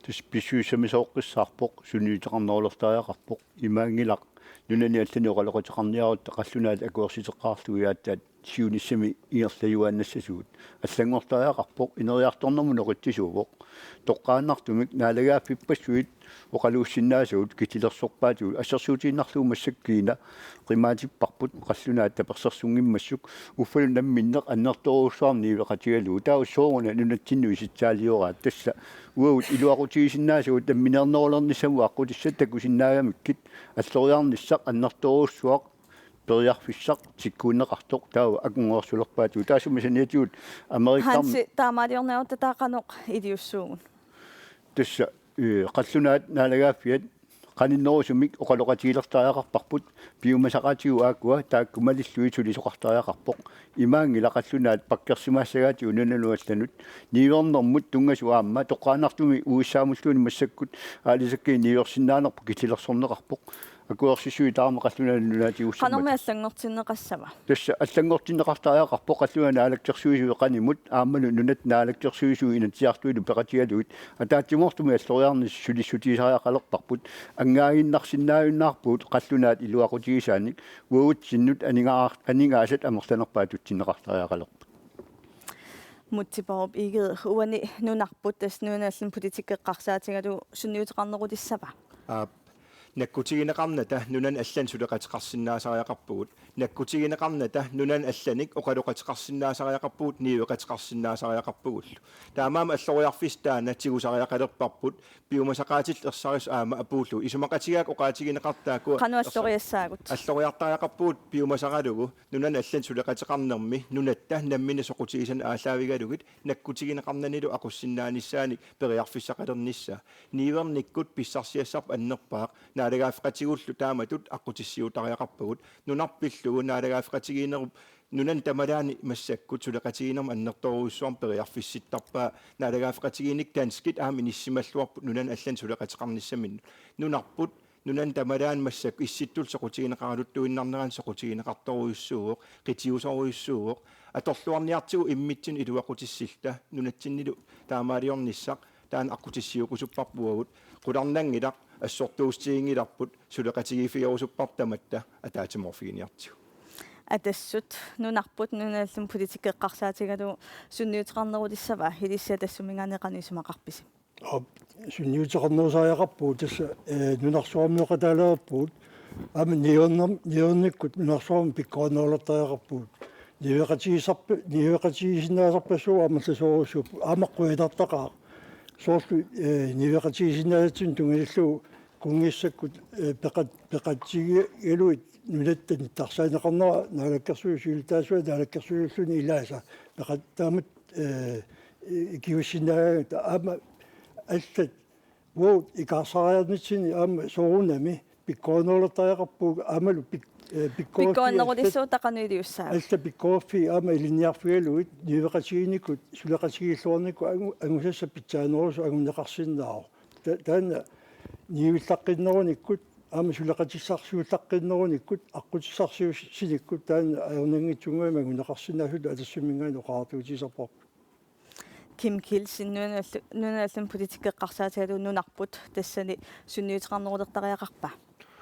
Tassa pissusissamisoqqissaarpoq, sunniuteqarnerulertariaqarpoq. Imaanngilaq nunani allani oqaloqateqarniarutta qallunaat akuersiteqqaarlugit aatsaat siunissami ingerlajuaannassasugut. Allanngortariaqarpoq, ineriartornermut noqitsisuuvoq. Toqqaannartumik naalagaaffippassuit oqaluussinnaasugut kitilersorpaatigut, assersuutigiinnarlugu massakkut kina qimaatipparput qallunaat tapersersunngimmassuk, uffalu namminneq annertoorujussuarnik niueqatigalugu. Taava sooruna nunatsinnut isitsaalioraat? Tassa uagut iluaqutigisinnaasugut nammineernerulernissamut aqqutissat takusinnaagamikkit, alloriarnissaq annertoorujussuaq periarfissaq tikkuunneqartoq taava akunngorsulerpaatigut. Taassuma saniatigut Amerikkarmi. Hansi, taamaaliorniarutta taava qanoq iliussuugut? Tassa, eh, qallunaat naalagaaffiat qaninnerusumik oqaloqatigilertariaqarparput, piumasaqaatigut aakkua taakku malillugit sulisoqartariaqarpoq. Imaanngilaq qallunaat pakkersimaassagaatigut nunanut allanut, niuernermut tunngasut aamma, toqqaannartumik U S A-mulluunniit massakkut aalisakkat niuersinnaanerput kitilersorneqarpoq. Akuersissuit tamarmik qallunaat nunaatigussammat. Qanormi allanngortinneqassava? Tassa allanngortinneqartariaqarpoq, qallunaat naalakkersuisui qanimut aammalu nunatta naalakkersuisui Inatsisartuilu peqatigalugit ataatsimoortumik alloriarnissaq sulissutigisariaqalerparput. Anngaaginnarsinnaajunnaarpugut qallunaat iluaqutigisaanik, uagutsinnut aningaa-, aningaasat amerlanerpaatut atuutsinneqartariaqalerput. Múte Bourup Egede, uani nunarput tassa nunani allani politikki eqqarsaatigalugu sunniuteqarnerulissava? Aap, Nakkutigineqarnata nunani allani suleqateqarsinnaasariaqarpugut. Nakkutigineqarnata nunani allanik oqaloqateqarsinnaasariaqarpugut, niueqateqarsinnaasariaqarpugullu. Taamaammat alloriarfissaq taanna tigusariaqalerparput, piumasaqaatillit ersarisut aamma apuullugu. Isumaqatigigaakka oqaatigineqartut taakkua. Qanoq ersa-, alloriassaagut? Alloriartariaqarpugut piumasaralugu nunani allani suleqateqarnermi nunatta nammineq soqutigisanik aallaavigalugit nakkutigineqarnanilu aqussinnaanissaanik periarfissaqalernissaa. Niuernikkut pissarsiassarput annerpaaq, naalagaaffeqatigullu taamatut aqqutissiuuttariaqarpagut. Nunarput pillugu naalagaaffeqatigiinnerup nunani tamalaani massakkut suleqatigiinnermut annertoorujussuarmik periarfissittarpaa, naalagaaffeqatigiinneq danskit aamma inissisimalluarput nunani allani suleqateqarnissaminnut. Nunarput nunani tamalaani massakkut issittullu soqutigineqaraluttuinnarnerani soqutigineqartorujussuuvoq, qitiusorujussuuvoq, atorluarniartigu immitsinnut iluaqutissilluta nunatsinnilu taamaaliornissaq taanna aqqutissiuukkusupparput uagut. Qularnanngilaq, assortuussutiginngilarput, suleqatigiiffigerusupparput tamatta ataatsimoorfiginiartigu. Atassut, nunarput nunanut allanut politikki eqqarsaatigalugu sunniuteqarnerulissava, ilissi Atassumminngaanniit qanoq isumaqarpisi? Aap, sunniuteqarnerusariaqarpugut tassa, ee, nunarsuarmioqataalereerpugut. Aamma niuerner-, niuernikkut nunarsuarmi pikkorinnerulertariaqarpugut. Niueqatigisarpa-, niueqatigisinnaasarpassuit aamma allasoorujussuupput. Aamma qujanartaqaaq. Soorlu, ee, niueqatigisinnaasatsinnik tunngatillugu kunngissakkut, ee, peqat-, peqatigigalugit nunatta nittarsaaneqarnera naalakkersuisut siulittaasuat naalakkersuisulluni ilaasa. Peqat-, taamatut, ee, i-, ikiussinnaagaangatta aamma allat uagut ikaarsaariarnitsinni aamma soorunami pikkorinnerulertariaqarpugut aammalu pik-, ee, pikkoriffiit allat, Pikkorinnerulissuuvoq, qanoq iliussaava? Allat pikkoriffiit aamma ilinniarfigalugit niueqatigiinnikkut suleqatigiilluarnikkut angu-, angusassat pitsaanerusut anguneqarsinnaavoq. Ta-, taanna niuillaqqinnerunikkut aamma suleqatissarsiullaqqinnerunikkut aqqutissarsiussinikkut taanna ajornanngitsunnguamik anguneqarsinnaasutut Atassumminngaanniit oqariartuutigisarparput. Kim Kielsen, nunanut all-, nunanut allanut politikki eqqarsaatigalugu nunarput tassani sunniuteqarnerulertariaqarpa?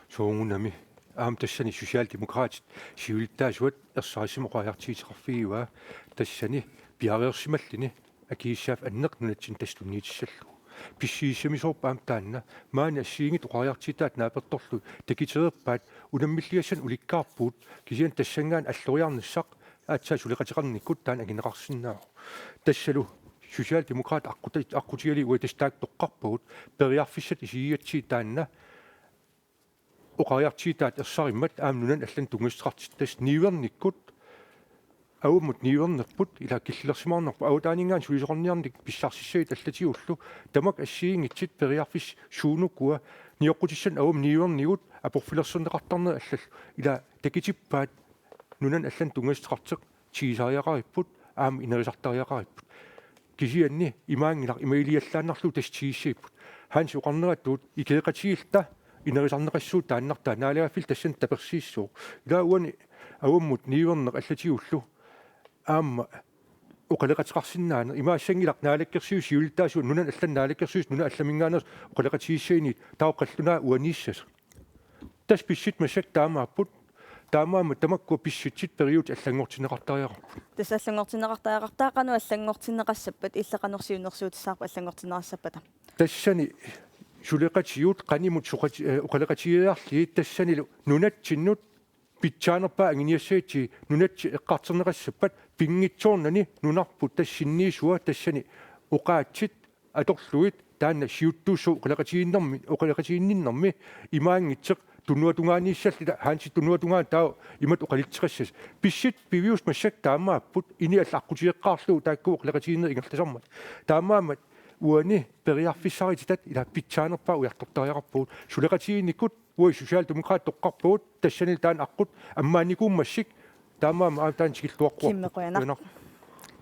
Soorunami. Aamma tassani Socialdemokraatit siulittaasuat ersarissamik oqariartuuteqarfigaara, tassani piareersimalluni akisussaaffik anneq nunatsinni tassa tunniutissallugu. Pissusissamisoorpoq aamma taanna, maani assigiinngitsut oqariartuutaat naapertorlugit takitereerpaat, unammilligassanik ulikkaarpugut, kisianni tassanngaanniit alloriarnissaq aatsaat suleqateqarnikkut taanna angineqarsinnaavoq. Tassalu Socialdemokraatit aqquta-, aqqutigalugit uagut tassa taakku toqqarpagut, periarfissat isigigatsigu taanna oqariartuutaat ersarimmat aamma nunanut allanut tunngassuteqartut, tassa niuernikkut avammut niuernerput, ilaa, killilersimaarnarpoq, avataaninngaanniit sulisoqarniarneq pissarsissagutta allatigullu, tamakku assigiinngitsut periarfissat suunukua, nioqqutissanik avammut niuernikkut aporfilersorneqartarnerit allallu, ilaa, takutippaat nunanut allanut tunngassuteqartoq tigusariaqaripput, aamma inerisartariaqaripput. Kisianni imaanngilaq, imaaliallaannarlugu tassa tigussagipput. Hansi oqarneratut ikeeqatigiilluta inerisarneqassuup taannartaa naalagaaffiillu tassani tapersiissuuvoq. Ilaa, uani avammut niuerneq allatigullu aamma oqaloqateqarsinnaaneq, imaassanngilaq naalakkersuisut siulittaasuat, nunanut allanut naalakkersuisut nunat allaminngaanneersut oqaloqatigissagunik, taava qallunaat uaniissasoq. Tassa pissutsit massakkut taamaapput, taamaammat tamakkua pissutsit periutsit allanngortinneqartariaqarput. Tassa allanngortinneqartariaqarput, taava qanoq allanngortinneqassappat, illit qanoq siunnersuutissavarput allanngortinneqassappata? Tassani suleqatigut qanimut soqati-, ee, oqaloqatigiiaarlugit, tassanilu nunatsinnut pitsaanerpaat anguniassagutsigit nunatsinni eqqartorneqassappat, pinngitsoornani nunarput tassa sinniisua tassani oqaatsit atorlugit taanna siuttuussasoq oqaloqatigiinnermi, oqaloqatigiinninnermi, imaanngitsoq tunuatungaaniissalluta, Hansi tunuatungaani taava imatut oqalutseqassasoq. Pissutsit piviusut massakkut taamaapput, inuit allat aqqutigeqqaarlugu taakku oqaloqatigiinnerit ingerlasarmata. Taamaammat uani periarfissarititat ilaa pitsaanerpaat ujartortariaqarpugut. Suleqatigiinnikkut uagut Socialdemokraatit toqqarpagut, tassanilu taanna aqqut ammaanikuummassuk, taamaammat aamma taanna tikilluaqquarput. Kimmik, qujanaq. Qujanaq.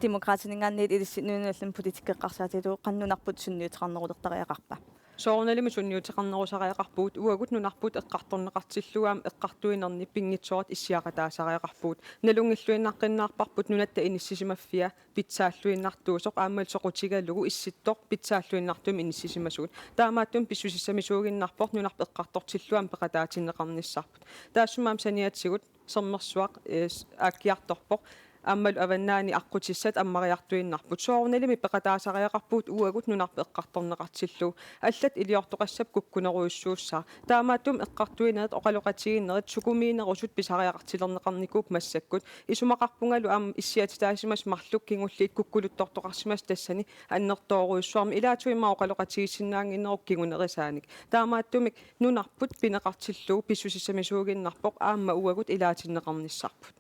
Demokraatininngaanniit ilissi nunanut allanut politikki eqqarsaatigalugu qanoq nunarput sunniuteqarnerulertariaqarpa? Soorunalimi sunniuteqarnerusariaqarpugut, uagut nunarput eqqartorneqartillugu aamma eqqartuinerni pinngitsooratik issiaqataasariaqarpugut. Nalunngilluinnaqqinnaarparput nunatta inissisimaffia pitsaalluinnartuusoq aammalu soqutigalugu issittoq pitsaalluinnartumik inissisimasugut. Taamaattumik pissusissamisuuginnarpoq nunarput eqqartortillugu aamma peqataatinneqarnissarput. Taassuma aamma saniatigut Sermersuaq, ee, s-, aakkiartorpoq. Aammalu avannaani aqqutissat ammariartuinnarput. Soorunalimi peqataasariaqarpugut uagut nunarput eqqartorneqartillugu. Allat iliortoqassapput kukkunerujussuussaaq. Taamaattumik eqqartuinerit oqaloqatigiinnerit sukumiinerusut pisariaqartilerneqarnikuupput massakkut. Isumaqarpungalu aamma issiatitaasimasut marluk kingulliit kukkuluttortoqarsimasut tassani annertoorujussuarmik. Ilaatigut immaqa oqaloqatigiissinnaannginneruvoq kingunerisaanik. Taamaattumik nunarput pineqartillugu pissusissamisuuginnarpoq aamma uagut ilaatinneqarnissarput.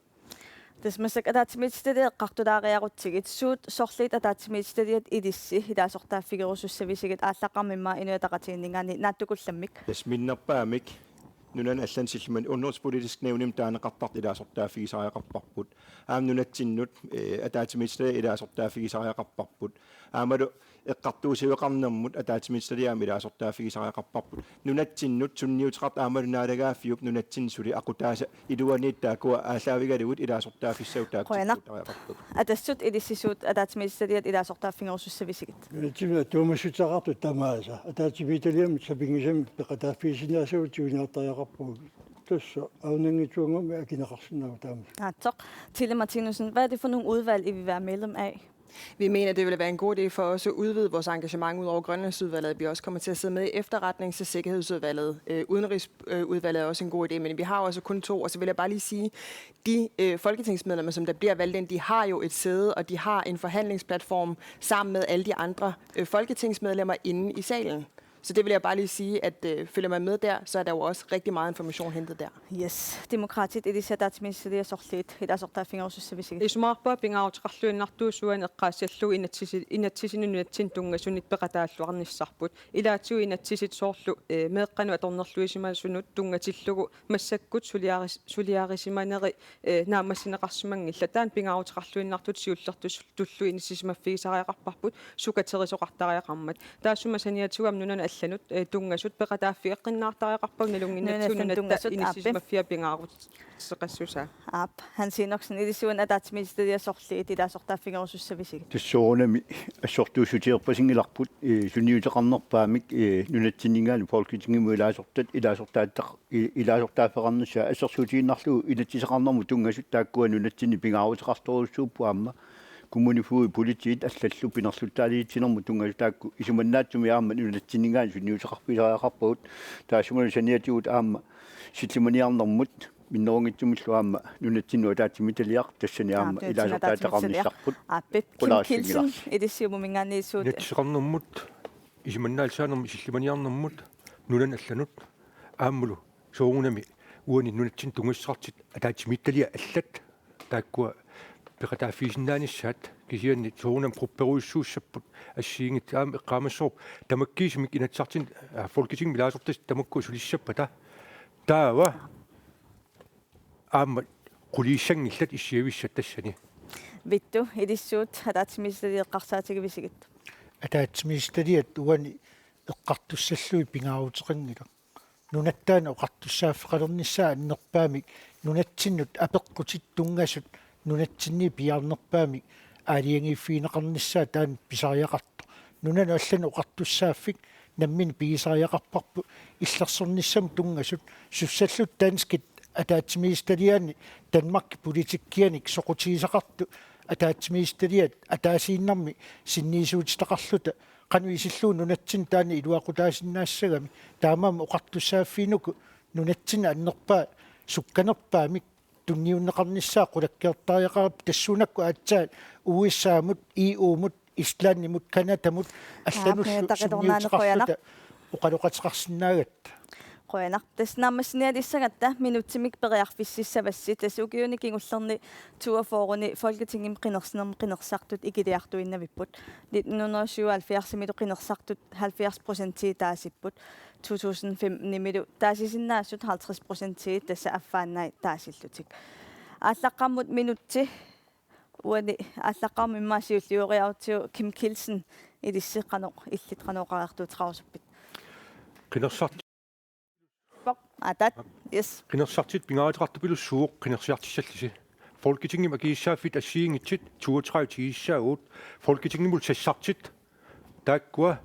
Tassa massakkut ataatsimiititaliat eqqartulaariarutsigit, suut sorliit ataatsimiititaliat ilissi ilaasortaaffigerusussavisigit aallaqqaammut immaqa Inuit Ataqatigiinninngaanniit naatsukullammik? Tassa minnerpaamik nunanut allanut sillimani udenrigspolitisk nævnimi taaneqartartut ilaasortaaffigisariaqarparput. Aamma nunatsinnut, eh, ataatsimiititaliat ilaasortaaffigisariaqarparput. Aammalu eqqartuussiveqarnermut ataatsimiititaliami ilaasortaaffigisariaqarparput. Nunatsinnut sunniuteqartut aammalu naalagaaffiup nunatsinnut suli aqutaasa iluaniittut taakkua aallaavigalugit ilaasortaaffissagutta Qujanaq. Takkutariaqarput. Atassut ilissi suut ataatsimiititaliat ilaasortaaffigerusussavisigit? Nunatsinnut attuumassuteqartut tamaasa ataatsimiititaliami sapinngisamik peqataaffigisinnaasavut tiguniartariaqarpagut. Tassa avunanngitsuanngormat akineqarsinnaavoq taama. Aatsoq. Tilde Martinussen, hvad er det for nogle udvalg, I vil være medlem af? Vi mener, det ville være en god idé for os at udvide vores engagement ud over Grønlandsudvalget, at vi også kommer til at sidde med i efterretnings- og sikkerhedsudvalget. Øh, udenrigsudvalget er også en god idé, men vi har jo altså kun to. Og så vil jeg bare lige sige, de øh, folketingsmedlemmer, som der bliver valgt ind, de har jo et sæde, og de har en forhandlingsplatform sammen med alle de andre øh, folketingsmedlemmer inde i salen. Så det vil jeg bare lige sige, at øh, følger man med der, så er der jo også rigtig meget information hentet der. Yes. Demokraatit ilissi ataatsimiititaliat sorliit ilaasortaaffigerusussavisigit? Isumaqarpunga pingaaruteqarluinnartuusoq uani eqqaassallugu inatsisi-, inatsisini nunatsinnut tunngasunut peqataalluarnissarput. Ilaatigut inatsisit soorlu, eh, meeqqanut atornerluisimasunut tunngatillugu massakkut suliaris-, suliarisimaneri, eh, naammassineqarsimanngillat. Taanna pingaaruteqarluinnartutut siullertut tullu inissisimaffigisariaqarparput sukaterisoqartariaqarmat. Taassuma saniatigut aamma nunanut allanut, eh, tunngasut peqataaffigeqqinnaartariaqarpagut nalunnginnatsigu nunanut allanut nunatta tunngasut, aappi. Inissisimaffia pingaaruteqassusaa. Aap, Hans Enoksen, ilissi uani ataatsimiititaliat sorliit ilaasortaaffigerusussavisigit? Tassa soorunami assortuussutigerpasinngilarput, eh, sunniuteqarnerpaamik, eh, nunatsinninngaanniit Folketingimut ilaasortat, ilaasortaattaq-, i-, ilaasortaaffeqarnissaa assersuutigiinnarlugu inatsiseqarnermut tunngasut taakkua nunatsinni pingaaruteqartorujussuupput aamma. Kommunefogedit, politiit allallu pinerluttaaliitsinermut tunngasut taakku isumannaatsumik aamma nunatsinninngaanniit sunniuteqarfigisariaqarpagut. Taassumalu saniatigut aamma sillimaniarnermut minnerunngitsumillu aamma nunatsinnut ataatsimiititaliaq tassani aamma ilaasortaateqarnissarput. Aappi. Kim Kielsen, qulaassinngilaq. Ilissi Siumuminngaanniit suut. Inatsiseqarnermut, isumannaallisaanermut, sillimaniarnermut, nunanut allanut, aammalu soorunami uani nunatsinnut tunngassuteqartut ataatsimiititaliat allat taakkua peqataaffigisinnaanissaat, kisianni soorunami grupperujussuussapput assigiinngitsut. Aamma eqqaamassavarput tamakkiisumik Inatsisartuni, aa, Folketingimi ilaasortassat tamakku sulissappata. Taava aamma quliissanngillat issiavissat tassani. Vittus, ilissi suut ataatsimiititaliat eqqarsaatigivisigit? Ataatsimiititaliat uani eqqartussallugit pingaaruteqanngilaq. Nunattaanut oqartussaaffeqalernissaa annerpaamik nunatsinnut apeqqutit tunngasut nunatsinniit piaarnerpaamik aalajangiiffigineqarnissaa taanna pisariaqartoq. Nunanut allanut oqartussaaffik nammineq pigisariaqarparput illersornissamut tunngasut, sussalluta danskit ataatsimiititaliaanni Danmarkip politikkianik soqutigisaqartut ataatsimiititaliat ataasiinnarmik sinniisuutitaqarluta qanoq isillugu nunatsinnut taanna iluaqutaasinnaassagami, taamaammat oqartussaaffiit uku nunatsinnut annerpaaq sukkanerpaamik tunniunneqarnissaa qulakkeertariaqarpoq tassuunakkut aatsaat U S A-mut, E U-mut, Islandimut, Canadamut allanullu sunniuteqarluta oqaloqateqarsinnaagatta. Qujanaq. Tassa naammassinialissagatta minutsimik periarfississavassi, tassa ukiuni kingullerni toogfyrreni Folketingimi qinersinermi qinersisartut ikiliartuinnavipput. Nitten hundrede og syvoghalvfjerdsimilu qinersisartut halvfjerds procentii taasipput. To tusind femtenimilu taasisinnaasut halvtreds procentii tassa affaannai taasillutik. Aallaqqaammut minutsi uani aallaqqaammut immaqa siullioriarutsigu Kim Kielsen, ilissi qanoq illit qanoq oqariartuuteqarusuppit? Qinersisart- Poq, atat. Yes. Qinersisartut pingaaruteqartupilussuuvoq qinersisartissallusi. Folketingimi akisussaaffik assigiinngitsoq toogtredive tigusissaagut. Folketingimut sassartut taakkua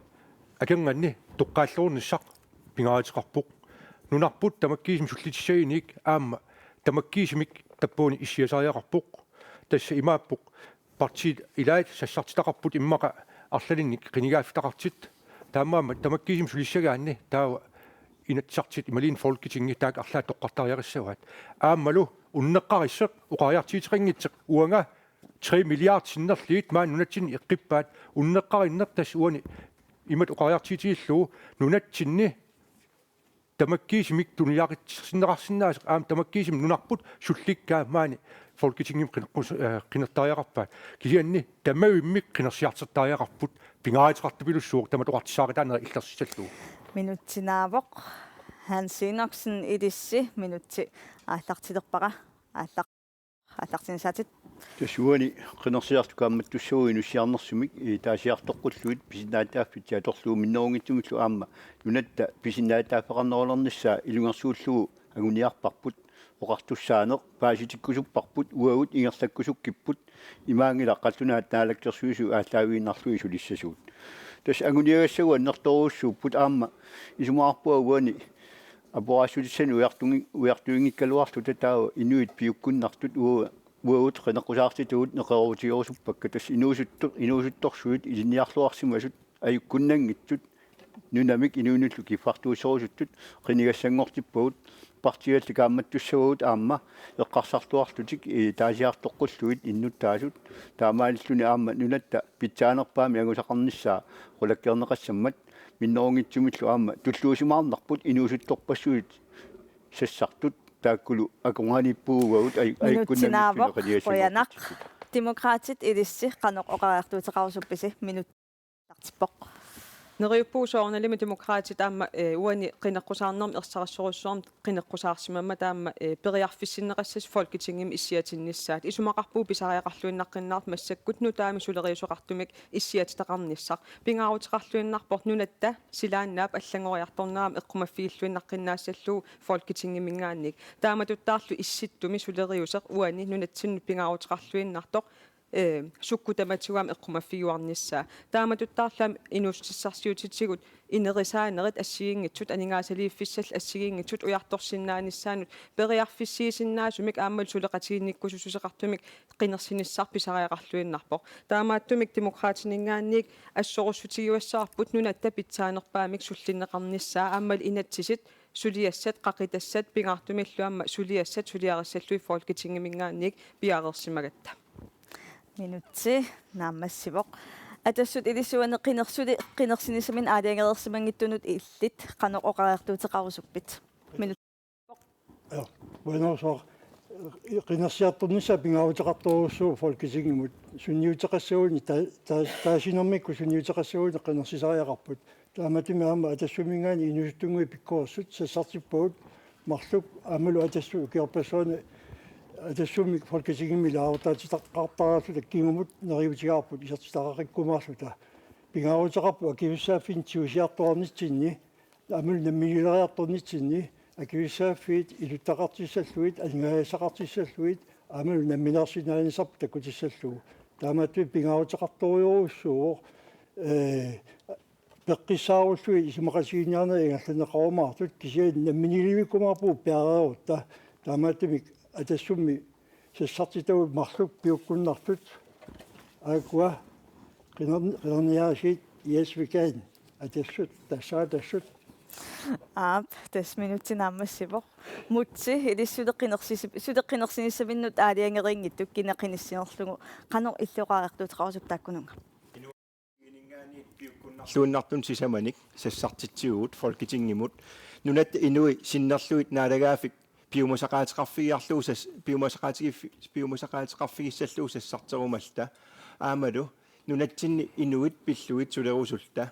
akornanni toqqaalluarnissaq pingaaruteqarpoq. Nunarput tamakkiisumik sullitissaginik aamma tamakkiisumik tappavani issiasariaqarpoq. tassa imaappoq partiit ilaat sassartitaqarput immaqa arlalinnik qinigaaffitaqartut. Taamaammat tamakkiisumik sulissagaanni taava Inatsisartut imaluunniit Folketingi taakku arlaat toqqartariaqassavaat. Aammalu unneqqarissoq oqariartuuteqanngitsoq uanga tre milliard sinnerlugit maani nunatsinni eqqippaat unneqqarinneq tassa uani imatut oqariartuutigillugu nunatsinni tamakkiisumik tunuliaqutserneqarsinnaasoq aamma tamakkiisumik nunarput sullikkaa maani Folketingimi qineqqus-, eh, qinertariaqarpaat. Kisianni tamavimmik qinersiartortariaqarput pingaaruteqartupilussuuvoq tamat oqartussaaqataanerit illersissallugu. Minutsi naavoq. Hans Enoksen ilissi minutsi aallartilerpara. Aallaq-, aallartinnissaatsit. Tassa uani qinersiartut kaammattussavagut inussiarnersumik, eh, taasiartoqqullugit pisinnaatitaaffiit atorlugu minnerunngitsumillu aamma nunatta pisinnaatitaaffeqarnerulernissaa ilungersuullugu anguniarparput, oqartussaaneq paasitikkusupparput, uagut ingerlakkusukkipput, imaanngilaq qallunaat naalakkersuisui aallaavigiinnarlugit sulissasugut. Tassa anguniagassavut annertoorujussuupput aamma isumaqarpunga uani aporaassutissani ujartungi-, ujartuinngikkaluarluta taava inuit piukkunnartut ua-, uagut qineqqusaartitavut neqeroorutigerusuppakka tassa inuusuttu-, inuusuttorsuit ilinniarluarsimasut ajukkunnanngitsut nunamik inuinullu kiffartuusserusuttut qinigassanngortippagut partiialli kaammattussavagut aamma eqqarsartuarlutik, eh, taasiartoqqullugit innuttaasut taamaalilluni aamma nunatta pitsaanerpaamik angusaqarnissaa qulakkeerneqassammat minnerunngitsumillu aamma tulluusimaarnarput inuusuttorpassuit sassartut taakkulu akornanniippugut uagut aj-, ajukkunnanngitsut. Minutsi naavoq, qujanaq. Demokraatit ilissi qanoq oqariartuuteqarusuppisi? Minut tartippoq. Neriuppugut soorunalimi Demokraatit aamma, eh, uani qineqqusaarnermi ersarissorujussuarmik qineqqusaarsimammat aamma, eh, periarfissinneqassasoq Folketingimi issiatinnissaat. Isumaqarpugut pisariaqarluinnaqqinnaartoq massakkut nutaamik suleriuseqartumik issiatitaqarnissaq. Pingaaruteqarluinnarpoq nunatta silaannaap allanngoriartornerani eqqumaffiilluinnaqqinnaassallugu Folketingiminngaanniit. Taamatuttaarlu Issittumi suleriuseq uani nunatsinnut pingaaruteqarluinnartoq, eh, sukkut tamatigut aamma eqqumaffigiuarnissaa. Taamatuttaarlu aamma inuussutissarsiutitigut inerisaanerit assigiinngitsut, aningaasaliiffissallu assigiinngitsut ujartorsinnaanissaannut periarfissiisinnaasumik aammalu suleqatigiinnikkusussuseqartumik qinersinissaq pisariaqarluinnarpoq. Taamaattumik Demokraatininngaanniit assorussutigiuassavarput nunatta pitsaanerpaamik sullinneqarnissaa aammalu inatsisit suliassat, qaqitassat, pingaartumillu aamma suliassat suliarissallugit Folketingiminngaanniit piareersimagatta. Minutsi naammassivoq. Atassut ilissi uani qinersuli-, qinersinissaminut aalajangereersimanngitsunut illit qanoq oqariartuuteqarusuppit? Minut. Ja, bueno, så, eh, qinersiartornissaa pingaaruteqartorujussuuvoq Folketingimut. Sunniuteqassaguni ta-, ta-, taasinermikkut sunniuteqassaguni qinersisariaqarput. Taamaattumik aamma Atassumminngaanniit inuusuttunnguit pikkorissut sassartippagut marluk aammalu Atassut ukiorpassuarni Atassummik Folketingimi ilaasortaatitaqartaraluta kingumut neriuutigaarput isertitaqaqikkumaarluta. Pingaaruteqarpoq akisussaaffinnik tigusiartuarnitsinni aammalu namminiileriartornitsinni akisussaaffiit iluttaqartissallugit, aningaasaqartissallugit aammalu nammineersinnaanissarput takkutissallugu. Taamaattumik pingaaruteqartorujussuuvoq, eh, peqqissaarullugit isumaqatigiinniarnerit ingerlanneqarumaartut, kisianni namminiilivikkumaarpugut piareerutta. Taamaattumik Atassummi sassartitavut marluk piukkunnartut. Aakkua qinerni-, qinerniaasiit, yes, we can. Atassut, tassa Atassut. Aap, tassa minutsi naammassivoq. Mutsi, ilissi suli qinersis-, suli qinersinissaminnut aalajangeriinngitsut kina qinissinerlugu, qanoq illit oqariartuuteqarusuppit taakkununnga? Luinnartun sisamanik sassartitsivugut Folketingimut. Nunatta inui sinnerlugit naalagaaffik piumasaqaateqarfigiarlugu sas-, piumasaqaatigiffi-, piumasaqaateqarfigissallugu sassarterumalluta. Aammalu nunatsinni inuit pillugit sulerusulluta.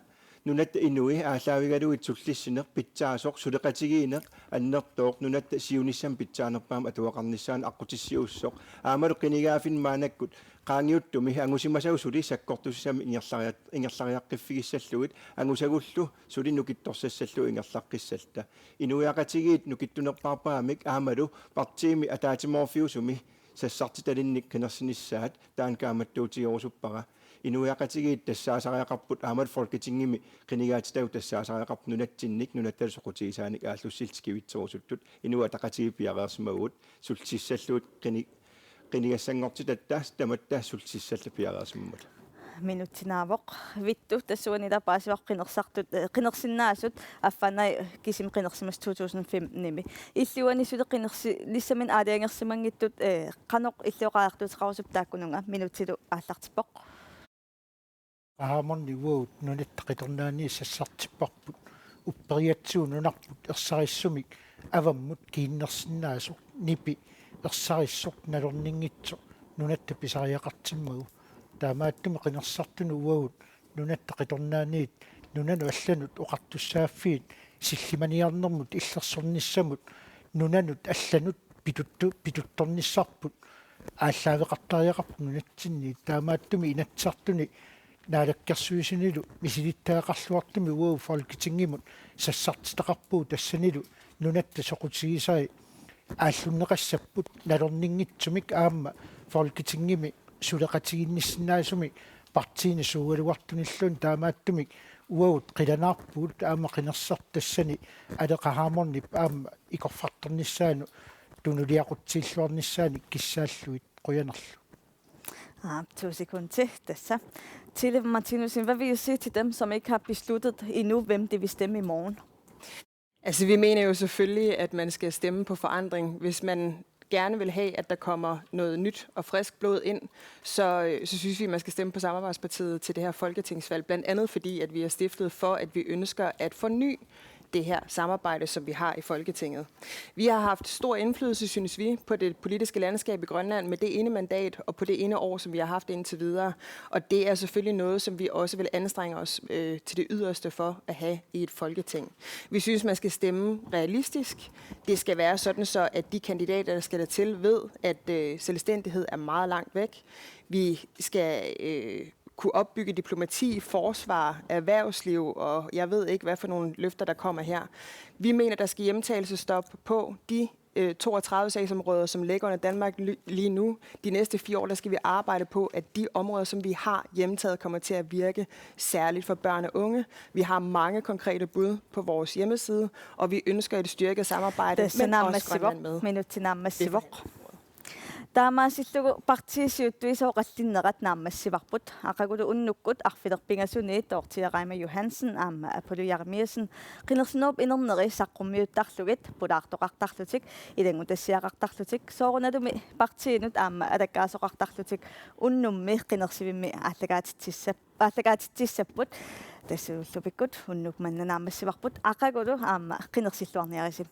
Nunatta inui aallaavigalugit sullissineq pitsaasoq, suleqatigiinneq annertooq, nunatta siunissami pitsaanerpaamik atugaqarnissaanut aqqutissiuussoq. Aammalu qinigaaffinni maannakkut qaangiuttumi angusimasagut suli sakkortusissamik ingerlariat-, ingerlariaqqiffigissallugit, angusagullu suli nukittorsassallugu ingerlaqqissalluta. Inuiaqatigiit nukittunerpaarpaamik aammalu partiimi ataatsimoorfiusumi sassartitalinnik qinersinissaat taanna kaammattuutigerusuppara. Inuiaqatigiit tassaasariaqarput aammalu Folketingimi qinigaatitavut tassaasariaqarput nunatsinnik nunattalu soqutigisaanik aallussillutik kivitserusuttut. Inuit Ataqatigiit piareersimavugut sullissallugu qini-, qinigassanngortitatta tamatta sullissalluta piareersimammata. Minutsit naavoq. Vittus, tassuuna ila paasivara qinersisartut, eh, qinersinnaasut affaannarlugit kisimik qinersimasut to tusind femtenimi. Illit uani suli qinersinissaminnik aalajangersimanngitsut, eh, qanoq illit oqariartuuteqarusuppat taakkununnga? Minutsilu aallartippoq. Qahamorni uagut Nunatta Qitornaaniit sassartipparput, upperigatsigu nunarput ersarissumik avammut kiinnersinnaasoq, nipi ersarissoq nalorninngitsoq nunatta pisariaqartimmagu. Taamaattumik qinersisartunut uagut Nunatta Qitornaaniit nunanut allanut oqartussaaffiit sillimaniarnermut illersornissamut nunanut allanut pituttu-, pituttornissarput aallaaveqartariaqarpoq nunatsinni. Taamaattumik Inatsisartuni Naalakkersuisunilu misilittagaqarluartumik uagut Folketingimut sassartitaqarpugut, tassanilu nunatta soqutigisai aallunneqassapput nalorninngitsumik aamma Folketingimi suleqatigiinnissinnaasumik partiini suugaluartunilluunniit. Taamaattumik uagut qilanaarpugut aamma qinersisartut tassani Aleqa Hammondip aamma ikorfartornissaanut tunuliaqutsiilluarnissaanut kissaallugit. Qujanarlu. Ah, to sekunder til. Tassa. Tillef Martinussen, hvad vil I sige til dem, som ikke har besluttet endnu, hvem de vil stemme i morgen? Altså, vi mener jo selvfølgelig, at man skal stemme på forandring. Hvis man gerne vil have, at der kommer noget nyt og frisk blod ind, så, øh, så synes vi, at man skal stemme på Samarbejdspartiet til det her folketingsvalg. Blandt andet fordi, at vi er stiftet for, at vi ønsker at forny det her samarbejde, som vi har i Folketinget. Vi har haft stor indflydelse, synes vi, på det politiske landskab i Grønland med det ene mandat og på det ene år, som vi har haft indtil videre. Og det er selvfølgelig noget, som vi også vil anstrenge os, øh, til det yderste for at have i et Folketing. Vi synes, man skal stemme realistisk. Det skal være sådan så, at de kandidater, der skal dertil, ved, at, øh, selvstændighed er meget langt væk. Vi skal, øh, kunne opbygge diplomati, forsvar, erhvervsliv, og jeg ved ikke, hvad for nogle løfter, der kommer her. Vi mener, der skal hjemtagelsesstop på de, øh, toogtredive sagsområder, som ligger under Danmark ly-, lige nu. De næste fire år, der skal vi arbejde på, at de områder, som vi har hjemtaget, kommer til at virke, særligt for børn og unge. Vi har mange konkrete bud på vores hjemmeside, og vi ønsker et styrket samarbejde, men også Grønland med. Minutsit naammassivoq. Taamaasillugu partiit siuttuisa oqallinnerat naammassivarput. Aqagulu unnukkut arfineq-pingasuni Dorthea Reimer Johansen aamma Apollo Jeremiassen qinersinerup inerneri saqqummiuttarlugit, pulaartoqartarlutik, ilanngutassiaqartarlutik, soorunalumi partiinut aamma alakkaasoqartarlutik unnummi qinersivimmi aallakaatitsissap-, aallakaatitsissapput. Tassa ullumikkut unnuk manna naammassivarput, aqagulu aamma qinersilluarniarisi.